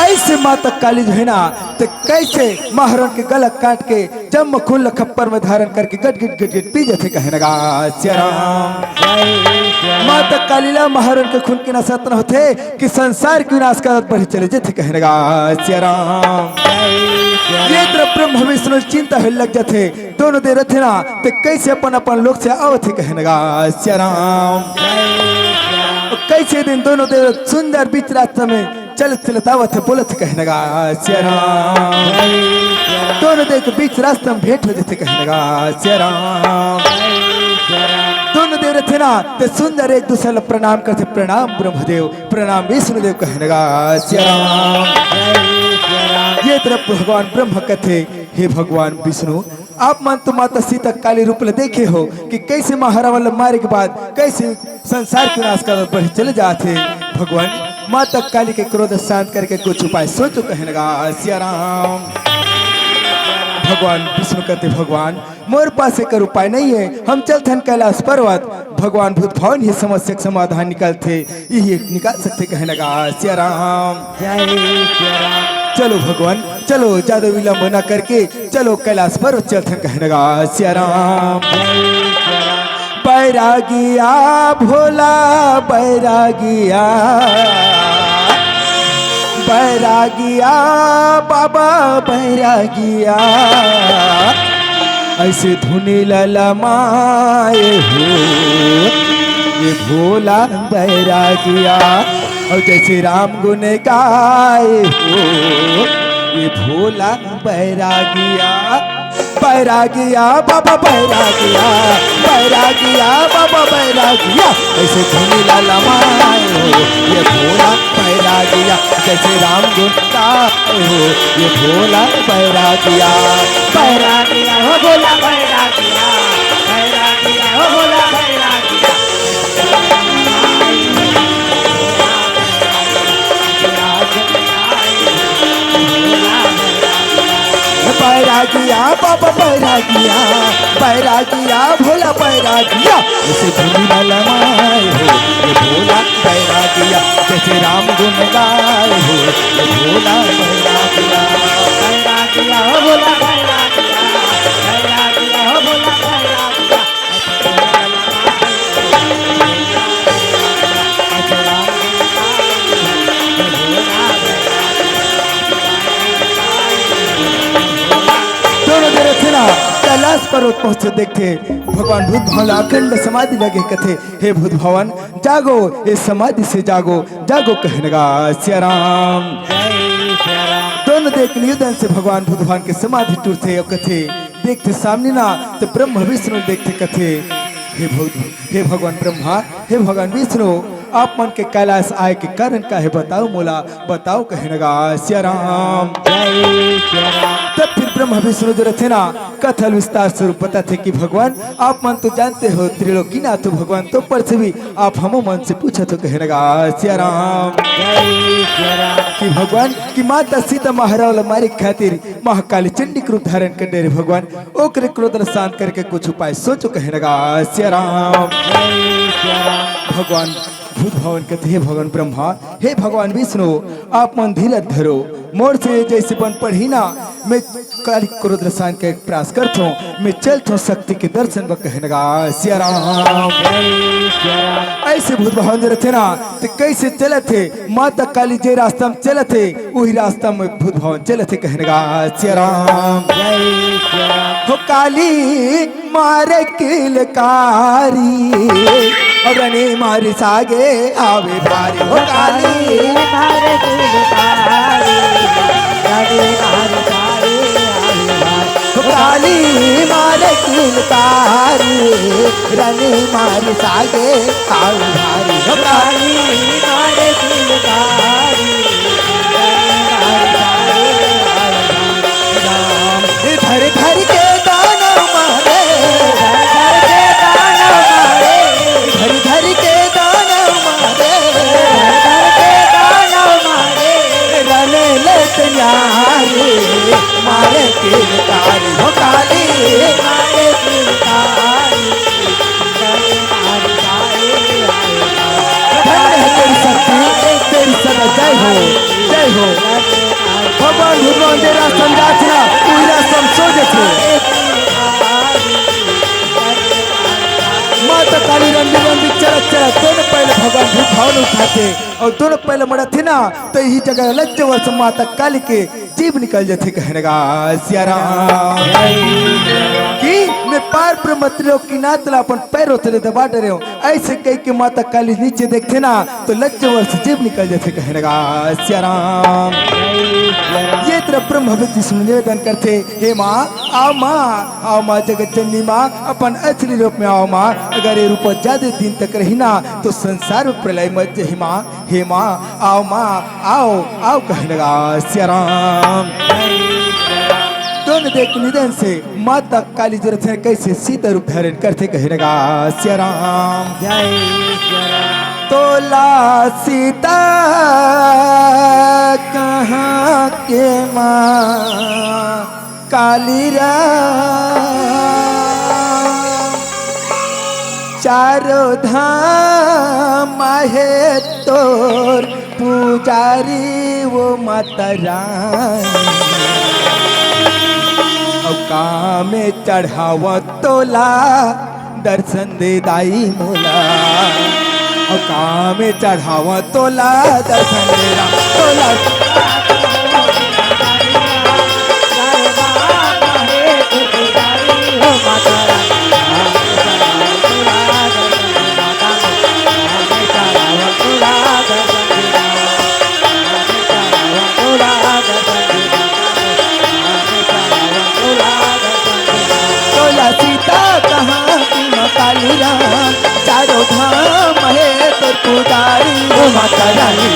ऐसे माता काली जो है ना, तो कैसे महारावन के गला काट के जम्मो खून ल खप्पर में धारण करके गट गट गट गट पी जथे कहे न गा सिया राम। माता काली ला महारावन के खून के नशा अतना होथे कि संसार के विनाश करत बढ़े चले जथे कहे न गा सिया राम। ये तरफ ब्रह्मा विष्णु चिंता होए लग जथे, दोनों देव रथे ना, ते कैसे अपन अपन लोक से आवत हे कहे न गा सिया राम। कैसे दिन दोनों देव सुंदर बीच रास्ता में चलत चलत आवत हे, बोलत हे कहे न गा सिया राम। दोनों देव के बीच रास्ता में भेंट हो जथे कहे न गा सिया राम। दोनों देव रथे ना, ते सुंदर एक दूसरे ला प्रणाम करथे, प्रणाम ब्रह्मदेव, प्रणाम विष्णुदेव कहे न गा सिया राम। ये तरफ भगवान ब्रह्मा कथे, हे भगवान विष्णु, आप मन तो माता सीता काली रूप ल देखे हो कि कैसे महारावन ल मारे के बाद कैसे संसार के नाश करत बढ़े चले जात हे। भगवान, माता काली के क्रोध शांत करके कुछ उपाय सोचो कहे न गा सिया राम। भगवान विष्णु कथे, भगवान, मोर पास एकर उपाय नहीं है, हम चलथन कैलाश पर्वत। भगवान भूत भावन ही समस्या के समाधान निकालथे, यही एक निकाल सकथे कहे न गा सिया राम। जय सिया राम। चलो भगवान, चलो, ज्यादा विलंब ना करके चलो कैलाश पर्वत चलथन कहे न गा सिया राम। बैरागिया भोला बैरागिया, बैरागिया बाबा बैरागिया, ऐसे धुनी ललमाए हो ये भोला बैरागिया, और जैसे राम गुण गाए हो ये भोला बैरागिया। बैरागिया बाबा बैरागिया, बैरागिया बाबा बैरागिया, ऐसे धुनी ललमाए हो ये भोला बैरागिया, जैसे राम गुण गाए हो ये भोला बैरागिया। बैरागिया हो भोला बैरागिया, बैरागिया हो भोला बैरागिया। बैरागिया बाबा बैरागिया, बैरागिया भोला बैरागिया, ऐसे धुनी ललमाए हो ये भोला बैरागिया, जैसे राम गुण गाए हो ये भोला बैरागिया। बैरागिया हो भोला बैरागिया, बैरागिया हो भोला बैरागिया। दोनों देव रथे ना कैलाश पर्वत पहुंचे, देखथे भगवान भूत भावन ला अखंड समाधि लगे, कथे, हे भूत भावन, जागो, ये समाधि से जागो, जागो कहे न गा सिया राम। दोनों देव के निवेदन से भगवान भूत भावन के समाधि टूटथे और कथे, देखथे सामने ना तो ब्रह्मा विष्णु देखथे, कथे, हे भूत, हे भगवान ब्रह्मा, हे भगवान विष्णु, आप मन के कैलाश आए के कारण का हे, बताओ मोला, बताओ कहे न गा सिया राम। जय सिया राम। तब फिर ब्रह्मा विष्णु जो रथे ना कथा ल विस्तार स्वरूप बताथे कि भगवान, आप मन तो जानते हो त्रिलोकीनाथ हो भगवान, तो पर से भी आप हमो मन से पूछत हो कहे न गा सिया राम। जय सिया राम। कि भगवान कि माता सीता महाराव ल मारे खातिर महाकाली चंडी के रूप धारण कर डरे भगवान, ओकरे क्रोध ल शांत करके कुछ उपाय सोचो कहे न गा सिया राम। जय सिया राम। भगवान भूत भावन कथे, हे भगवान ब्रह्मा, हे भगवान विष्णु, आप मन धीरज धरो, मोर से जैसे बन पड़ही ना, मैं काली क्रोध रसान के प्रयास करथों, मैं चलथों शक्ति के दर्शन बर कहने गा सिया राम। ऐसे भूत भावन जे रथे ना, ते कैसे चलत हे? माता काली जे रास्ता में चलत हे, वही रास्ता में भूत भावन चलत हे कहने गा सिया राम। हो काली मारे किलकारी, और रने मारी सागे आवे भारी। हो काली मारे किलकारी, रने मारी सागे आवे भारी। हो काली मारे किलकारी, रने मारी सागे आवे भारी। हो काली मारे किलकारी, रने मारी सागे आवे भारी। राम धर धर के दाना मारे, धर धर के दाना मारे, धर धर के दाना मारे, धर धर के दाना मारे, रने लेत न्यारी, मारे किलकारी हो काली, मारे किलकारी। धन्य है तेरी शक्ति, तेरी सदा जय हो, जय हो। भगवान भगवान जे रास्ता में जात ना, वही रास्ता में सो जथे। माता काली रंडी रंडी चलत चलत दोनों पहले भगवान भूत भावन उठाथे और दोनों पहले मड़थे ना, तो यही जगह लज्जवश माता काली के जीभ निकल जथे कहने गा सिया राम। कि मैं पार ब्रह्म त्रिलोक के नाथ ला अपन पैरों तले दबा डरे हूँ। ऐसे कह के माता काली नीचे देखथे ना, तो लज्जवश जीभ निकल जथे कहने गा सिया राम। ये तरह ब्रह्म विष्णु निवेदन करथे, हे माँ, आओ माँ, आओ माँ जगत जननी माँ, अपन असली रूप में आओ माँ। अगर ये रूप ज्यादा दिन तक रही ना, तो संसार में प्रलय मच जाही माँ। हे माँ, आओ माँ, आओ, आओ कहने गा सिया राम। दोनों देख निधन से माता काली जरथन कैसे सीता रूप धारण करथे कहने गा सिया राम। जय सिया राम। तोला सीता कहाँ के माँ काली राम, चारों धाम आहे तोर पुजारी वो माता रानी। अउ का में चढ़ावा तोला दर्शन दे दाई मोला, अउ का में चढ़ावा तोला दर्शन दे रा-, तोला। तोला सीता कहाँ की माँ काली राम, चारों धाम है तोर पुजारी। ओ माता रानी।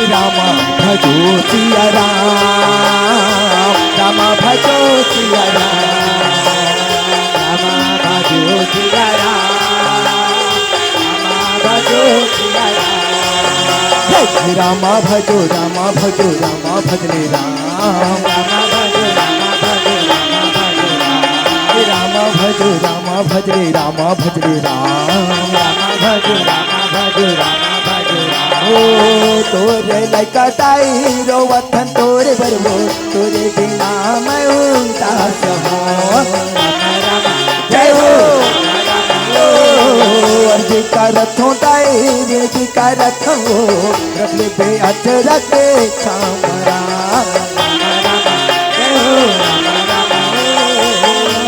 राम भजो सिया राम, राम भजो सिया राम, राम भजो सिया राम, राम भजो सिया राम। हे राम भजो, राम भजो, राम भजले राम, राम भजो, राम भजो, राम भजो राम। हे राम भजो, राम भजले राम, भजले राम, राम भजो, राम भजो, राम भजो राम। ओ तोरे लइका दाई रोवत हन तोरे बर वो, तोरे बिना मैं उदास हों। जय हो। ओ अर्जी करत हों दाई, विनती करत हों, रख ले बे अचरा के छांव म राम। जय हो।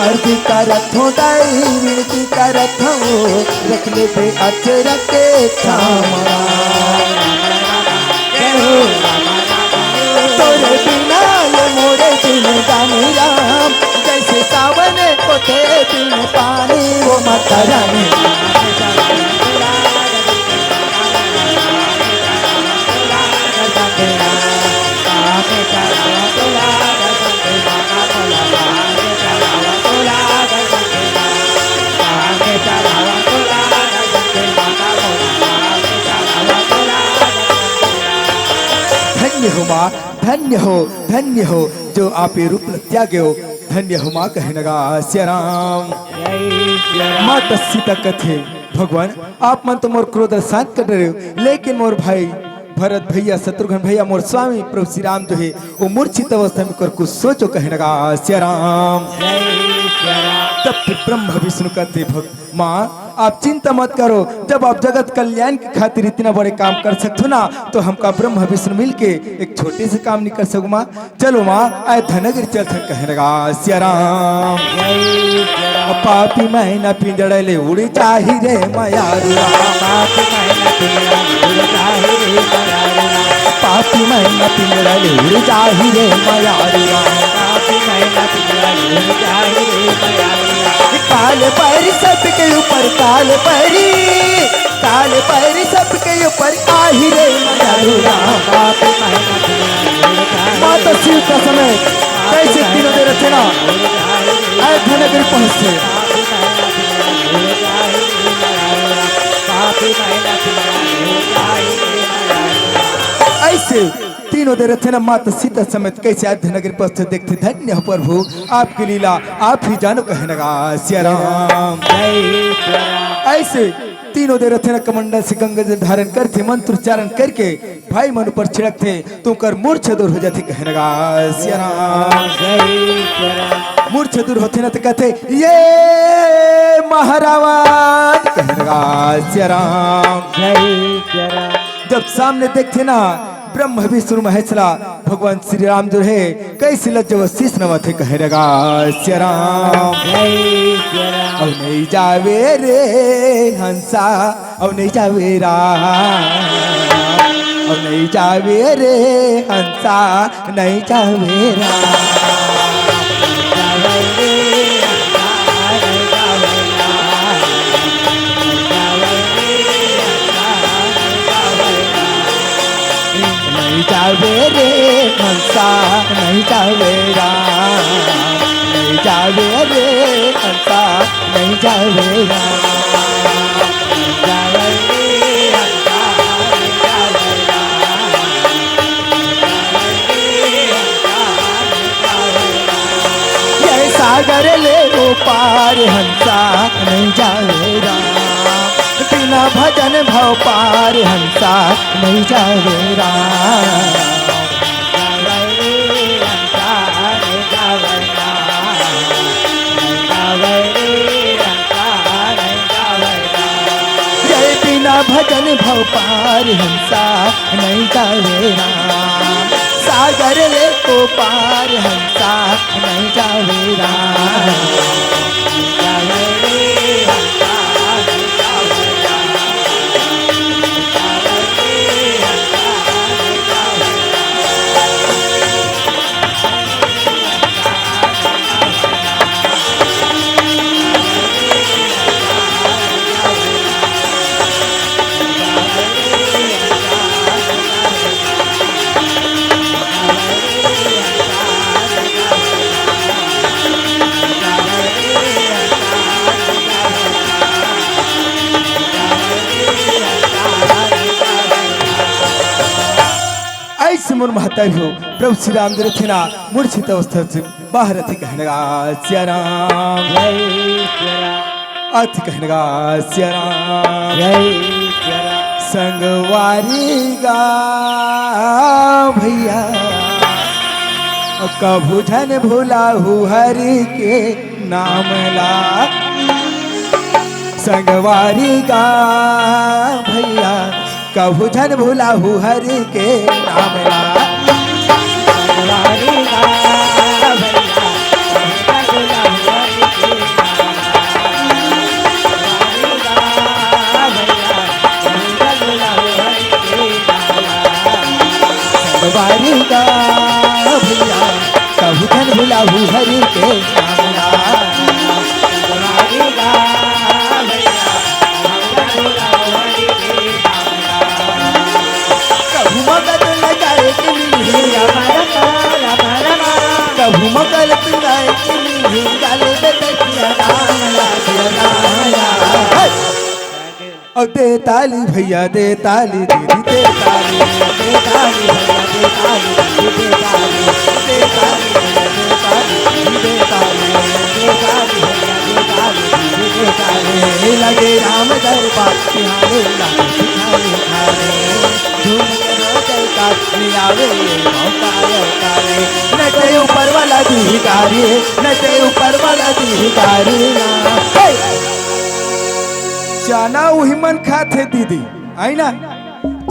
अर्जी करत हों दाई, विनती करत हों, रख ले बे अचरा के छांव म राम। तोरे बिना ये मोरे जिंदगानी राम, जैसे सावन होथे बिन पानी वो माता रानी। धन्य हो माँ, धन्य हो, धन्य हो, जो आप ये रूप ल त्यागे हो। धन्य हो माँ कहे लगा सिया राम। माता सीता कथे, भगवान, आप मन तो मोर क्रोध ल शांत कर रहे हो, लेकिन मोर भाई भरत भैया, शत्रुघ्न भैया, मोर स्वामी प्रभु श्री राम जो हे, वो मूर्छित अवस्था में कर कुछ सोचो कहे लगा सिया राम। तब फिर ब्रह्मा विष्णु कथे, भग माँ, आप चिंता मत करो, जब आप जगत कल्याण के खातिर इतना बड़े काम कर सकथो ना, तो हमका ब्रह्मा विष्णु मिलके एक छोटे से काम नहीं कर सकू माँ? चलो माँ, अयोध्या नगरी चलथन कहे लगा सिया राम। पापी मैना पिंजड़ा ले उड़ जाही रे मयारू राम। पापी मैना पिंजड़ा ले उड़ जाही रे मयारू राम। काल परी सबके ऊपर काल परी, काल परी सबके ऊपर आही रे मयारू राम। माता सीता समेत कैसे तीनों दे रथे ना, अयोध्या नगरी पहुंचथे। ऐसे तीनों दे रथे ना, माता सीता समेत कैसे अयोध्या नगरी पहुंचथे, देखथे धन्य हो प्रभु, आपकी लीला आप ही जानो कहे लगा सिया राम। ऐसे तीनों दे रथे ना, कमंडल से गंगा जल धारण करथे, मंत्र उच्चारण करके भाई मन ऊपर छिड़कथे, तो ओकर मूर्छा दूर हो जाथे कहे लगा सिया राम। मूर्छा दूर होथे ना, तो कथे, ये महारावण कहे लगा सिया राम। जब सामने देखथे ना ब्रह्मा विष्णु महेश ला, भगवान श्री राम जो हे, कैसे लज्जवत शीश नवाथे कहे लगा सिया राम। अब नहीं जावे रे हंसा, अब नहीं जावे राम, अब नहीं जावे रे हंसा, नहीं जावे राम। नहीं जावे रे हंसा, नहीं जावे राम, नहीं जावे रे हंसा, नहीं जावे राम। ये सागर ले वो पार हंसा, नहीं जावे राम। बिना भजन भव पार हंसा, नहीं जावे राम। जय बिना भजन भव पार हंसा, नहीं जावे राम। सागर ले को पार हंसा, नहीं जावे राम। ऐसे मोर महतारी हो, प्रभु श्री राम दे रथे ना, मूर्छित अवस्था से बाहर अति कहने लगा सिया राम। अति कहने लगा सिया राम। संगवारी गा भैया, कभू झन भुलाहू हरि के नाम ला। संगवारी गा भैया, कभू झन भुलाहू हरि के नाम ला। संगवारी गा भैया, कभू झन भुलाहू हरि के नाम ला। कभू मगन लगाए के मिलही, कभू मगन लगाए के मिलही, गाले दे दे सिया राम ला, सिया राम ला। हे! और दे ताली भैया, दे ताली दीदी, दे ताली, दे ताली भैया, दे ताली दीदी, दे ताली, दे ताली भैया, दे ताली दीदी, दे ताली। काले, लगे राम दरबार तिहारे, लाल भिखारी खाले। झूम के रो जयकार, मिलावे ये मौका अवतारे। न ते ऊपर वाला अधिकारी, न ते ऊपर वाला अधिकारी ना। हे! चना उही मन खाथे दीदी, आई ना?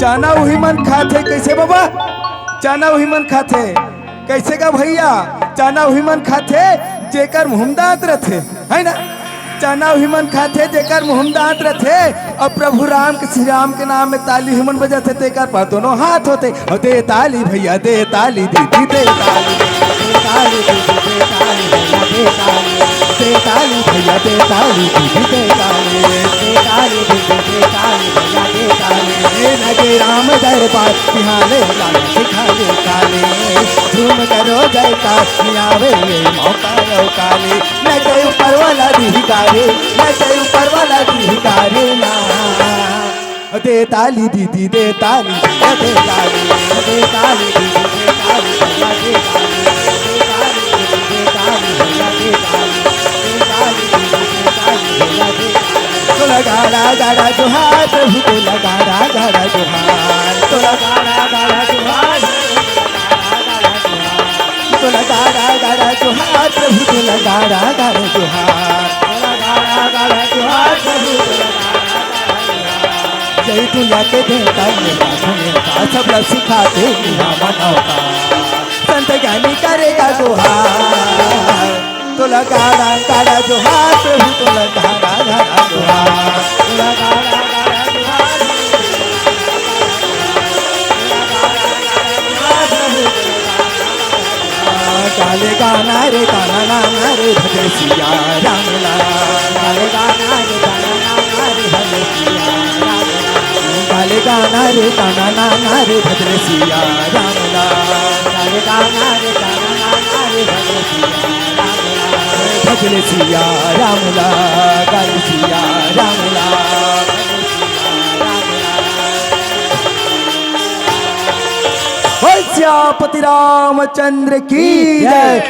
चना उही मन खाथे, कइसे बाबा? चना उही मन खाथे, कइसे गा भइया? चना उही मन खाथे, जेकर मुँह म दाँत रथे, है ना? चना उही मन खाथे, जेकर मुँह म दाँत रथे, अउ प्रभु राम के, श्री राम के नाम म ताली उही मन बजाथे, तेकर पास दोनों हाथ होथे। अउ दे ताली भइया, दे ताली दीदी, दे ताली, दे ताली दीदी, दे ताली भइया, दे ताली, दे ताली भइया, दे ताली दीदी, दे ताली, दे ताली दीदी, दे ताली भइया, दे ताली। ए लगे राम दरबार तिहारे, लाल भिखारी खाले। झूम के रो जयकार, मिलावे ये मौका अवतारे। न ते ऊपर वाला अधिकारी, न ते ऊपर वाला अधिकारी ना। दे ताली दीदी, दे ताली, दे ताली, दे ताली दीदी, दे ताली, दे ताली, दे ताली दीदी, दे ताली, दे ताली, दे ताली दीदी, दे ताली, दे ताली। तोला गाड़ा गाड़ा जोहार प्रभु, तोला गाड़ा गाड़ा जोहार, तोला गाड़ा गाड़ा जोहार, तोला गाड़ा गाड़ा जोहार प्रभु, तोला गाड़ा गाड़ा जोहार। जय दुनिया के देवता, ये प्रार्थना का सबला सिखाथे इहाँ मनौता। संत ज्ञानी करेगा जोहार। तोला गाड़ा गाड़ा जोहार प्रभु, तोला गाड़ा गाड़ा जोहार। तोला गाड़ा गाड़ा जोहार। काले गाना रे, गाना नाना रे, भजन सिया राम ला। काले गाना रे, गाना नाना रे, भजन सिया राम ला। काले गाना रे, गाना नाना रे, भजन सिया राम ला। काले गाना रे, गाना नाना रे, भजन सिया राम ला। भजन सिया राम ला, गाय सिया राम ला। बोल सियापति रामचंद्र की जय।